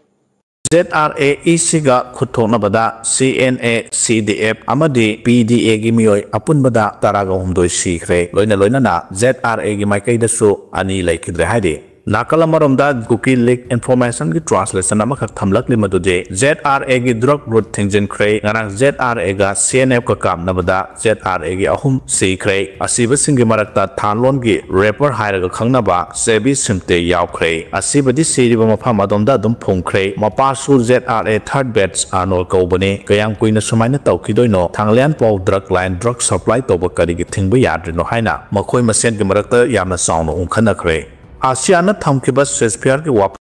ZRA ECꯒ ꯈꯨꯠ ꯊꯣꯛꯅꯕꯗ CNA, CDF ꯑꯃꯗꯤ PDAꯒꯤ ꯃꯤꯑꯣꯏ ꯑꯄꯨꯟꯕꯗ ꯇꯔꯥꯒ ꯍꯨꯝꯗꯣꯏ ꯁꯤꯈ꯭ꯔꯦ꯫ ꯂꯣꯏꯅ ꯂꯣꯏꯅꯅ ZRAꯒꯤ ꯃꯥꯏꯀꯩꯗꯁꯨ ꯑꯅꯤ ꯂꯩꯈꯤꯗ꯭ꯔꯦ ꯍꯥꯏꯔꯤ꯫ ꯅꯥꯀꯜ ꯑꯃꯔꯣꯝꯗ ꯀꯨꯀꯤ ꯂꯤꯛ ꯏꯟꯐꯣꯔꯃꯦꯁꯟꯒꯤ ꯇ꯭ꯔꯥꯟꯁꯂꯦꯁꯟ ꯑꯃꯈꯛ ꯊꯝꯂꯛꯂꯤ, ꯃꯗꯨꯗꯤ ꯖꯦꯠ ꯑꯥꯔ ꯑꯦꯒꯤ ꯗ꯭ꯔꯒ ꯔꯨꯠ ꯊꯤꯡꯖꯤꯟꯈ꯭ꯔꯦ꯫ ꯉꯔꯥꯡ ꯖꯦꯠ ꯑꯥꯔ ꯑꯦꯒ ꯁꯤ ꯑꯦꯟ ꯑꯦꯐꯀ ꯀꯥꯞꯅꯕꯗ ꯖꯦꯠ ꯑꯥꯔ ꯑꯦꯒꯤ ꯑꯍꯨꯝ ꯁꯤꯈ꯭ꯔꯦ꯫ ꯑꯁꯤꯕꯁꯤꯡꯒꯤ ꯃꯔꯛꯇ ꯊꯥꯟꯂꯣꯟꯒꯤ ꯔꯦꯄꯔ ꯍꯥꯏꯔꯒ ꯈꯪꯅꯕ ꯁꯦꯕꯤ ꯁꯤꯝꯇꯦ ꯌꯥꯎꯈ꯭ꯔꯦ꯫ ꯑꯁꯤꯕꯗꯤ ꯁꯤꯔꯤꯕ ꯃꯐꯝ ꯑꯗꯣꯝꯗ ꯑꯗꯨꯝ ꯐꯨꯝꯈ꯭ꯔꯦ꯫ ꯃꯄꯥꯁꯨ ꯖꯦꯠ ꯑꯥꯔ ꯑꯦ ꯊꯥꯔꯠ ꯕꯦꯠꯁ ꯑꯥꯔꯅꯣꯜ ꯀꯧꯕꯅꯤ꯫ ꯀꯌꯥꯝ ꯀꯨꯏꯅ ꯁꯨꯃꯥꯏꯅ ꯇꯧꯈꯤꯗꯣꯏꯅꯣ? ꯊꯥꯡꯂꯦꯟ ꯄꯥꯎ ꯗ꯭ꯔꯒ ꯂꯥꯏꯟ ꯗ꯭ꯔꯒ ꯁꯄ꯭ꯂꯥꯏ ꯇꯧꯕ ꯀꯔꯤꯒꯤ ꯊꯤꯡꯕ ꯌꯥꯗ꯭ꯔꯤꯅꯣ ꯍꯥꯏꯅ ꯃꯈꯣꯏ ꯃꯁꯦꯟꯒꯤ ꯃꯔꯛꯇ ꯌꯥꯝꯅ ꯆꯥꯎꯅ ꯎꯪꯈꯠꯅꯈ꯭ꯔꯦ꯫ ꯑꯥꯁꯤꯌꯥꯟꯅ ꯊꯝꯈꯤꯕ ꯁꯤꯖꯐꯤꯌꯔꯒꯤ ꯋꯥꯐꯝ꯫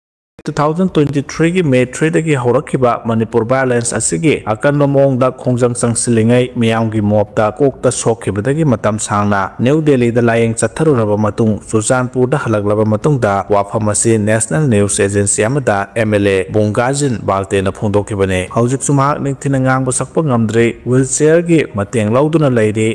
ꯇꯨ ꯊꯥꯎꯖꯟ ꯇ꯭ꯋꯦꯟꯇꯤ ꯊ꯭ꯔꯤꯒꯤ ꯃꯦ ꯊ꯭ꯔꯤꯗꯒꯤ ꯍꯧꯔꯛꯈꯤꯕ ꯃꯅꯤꯄꯨꯔ ꯚꯥꯏꯑꯣꯂꯦꯟꯁ ꯑꯁꯤꯒꯤ ꯑꯀꯟꯕ ꯃꯑꯣꯡꯗ ꯈꯣꯡꯖꯪ ꯆꯪꯁꯤꯜꯂꯤꯉꯩ ꯃꯤꯌꯥꯝꯒꯤ ꯃꯣꯠꯇ ꯀꯣꯛꯇ ꯁꯣꯛꯈꯤꯕꯗꯒꯤ ꯃꯇꯝ ꯁꯥꯡꯅ ꯅ꯭ꯌꯨ ꯗꯦꯜꯂꯤꯗ ꯂꯥꯌꯦꯡ ꯆꯠꯊꯔꯨꯔꯕ ꯃꯇꯨꯡ ꯆꯨꯔꯆꯥꯟꯄꯨꯔꯗ ꯍꯜꯂꯛꯂꯕ ꯃꯇꯨꯡꯗ ꯋꯥꯐꯝ ꯑꯁꯤ ꯅꯦꯁꯅꯦꯜ ꯅ꯭ꯌꯨꯁ ꯑꯦꯖꯦꯟꯁꯤ ꯑꯃꯗ ꯑꯦꯝ ꯑꯦꯜ ꯑꯦ ꯕꯨꯡꯒꯥꯖꯤꯟ ꯕꯥꯜꯇꯦꯅ ꯐꯣꯡꯗꯣꯛꯈꯤꯕꯅꯤ꯫ ꯍꯧꯖꯤꯛꯁꯨ ꯃꯍꯥꯛ ꯅꯤꯡꯊꯤꯅ ꯉꯥꯡꯕ ꯁꯛꯄ ꯉꯝꯗ꯭ꯔꯤ꯫ ꯋꯤꯜ ꯆꯤꯌꯔꯒꯤ ꯃꯇꯦꯡ ꯂꯧꯗꯨꯅ ꯂꯩꯔꯤ꯫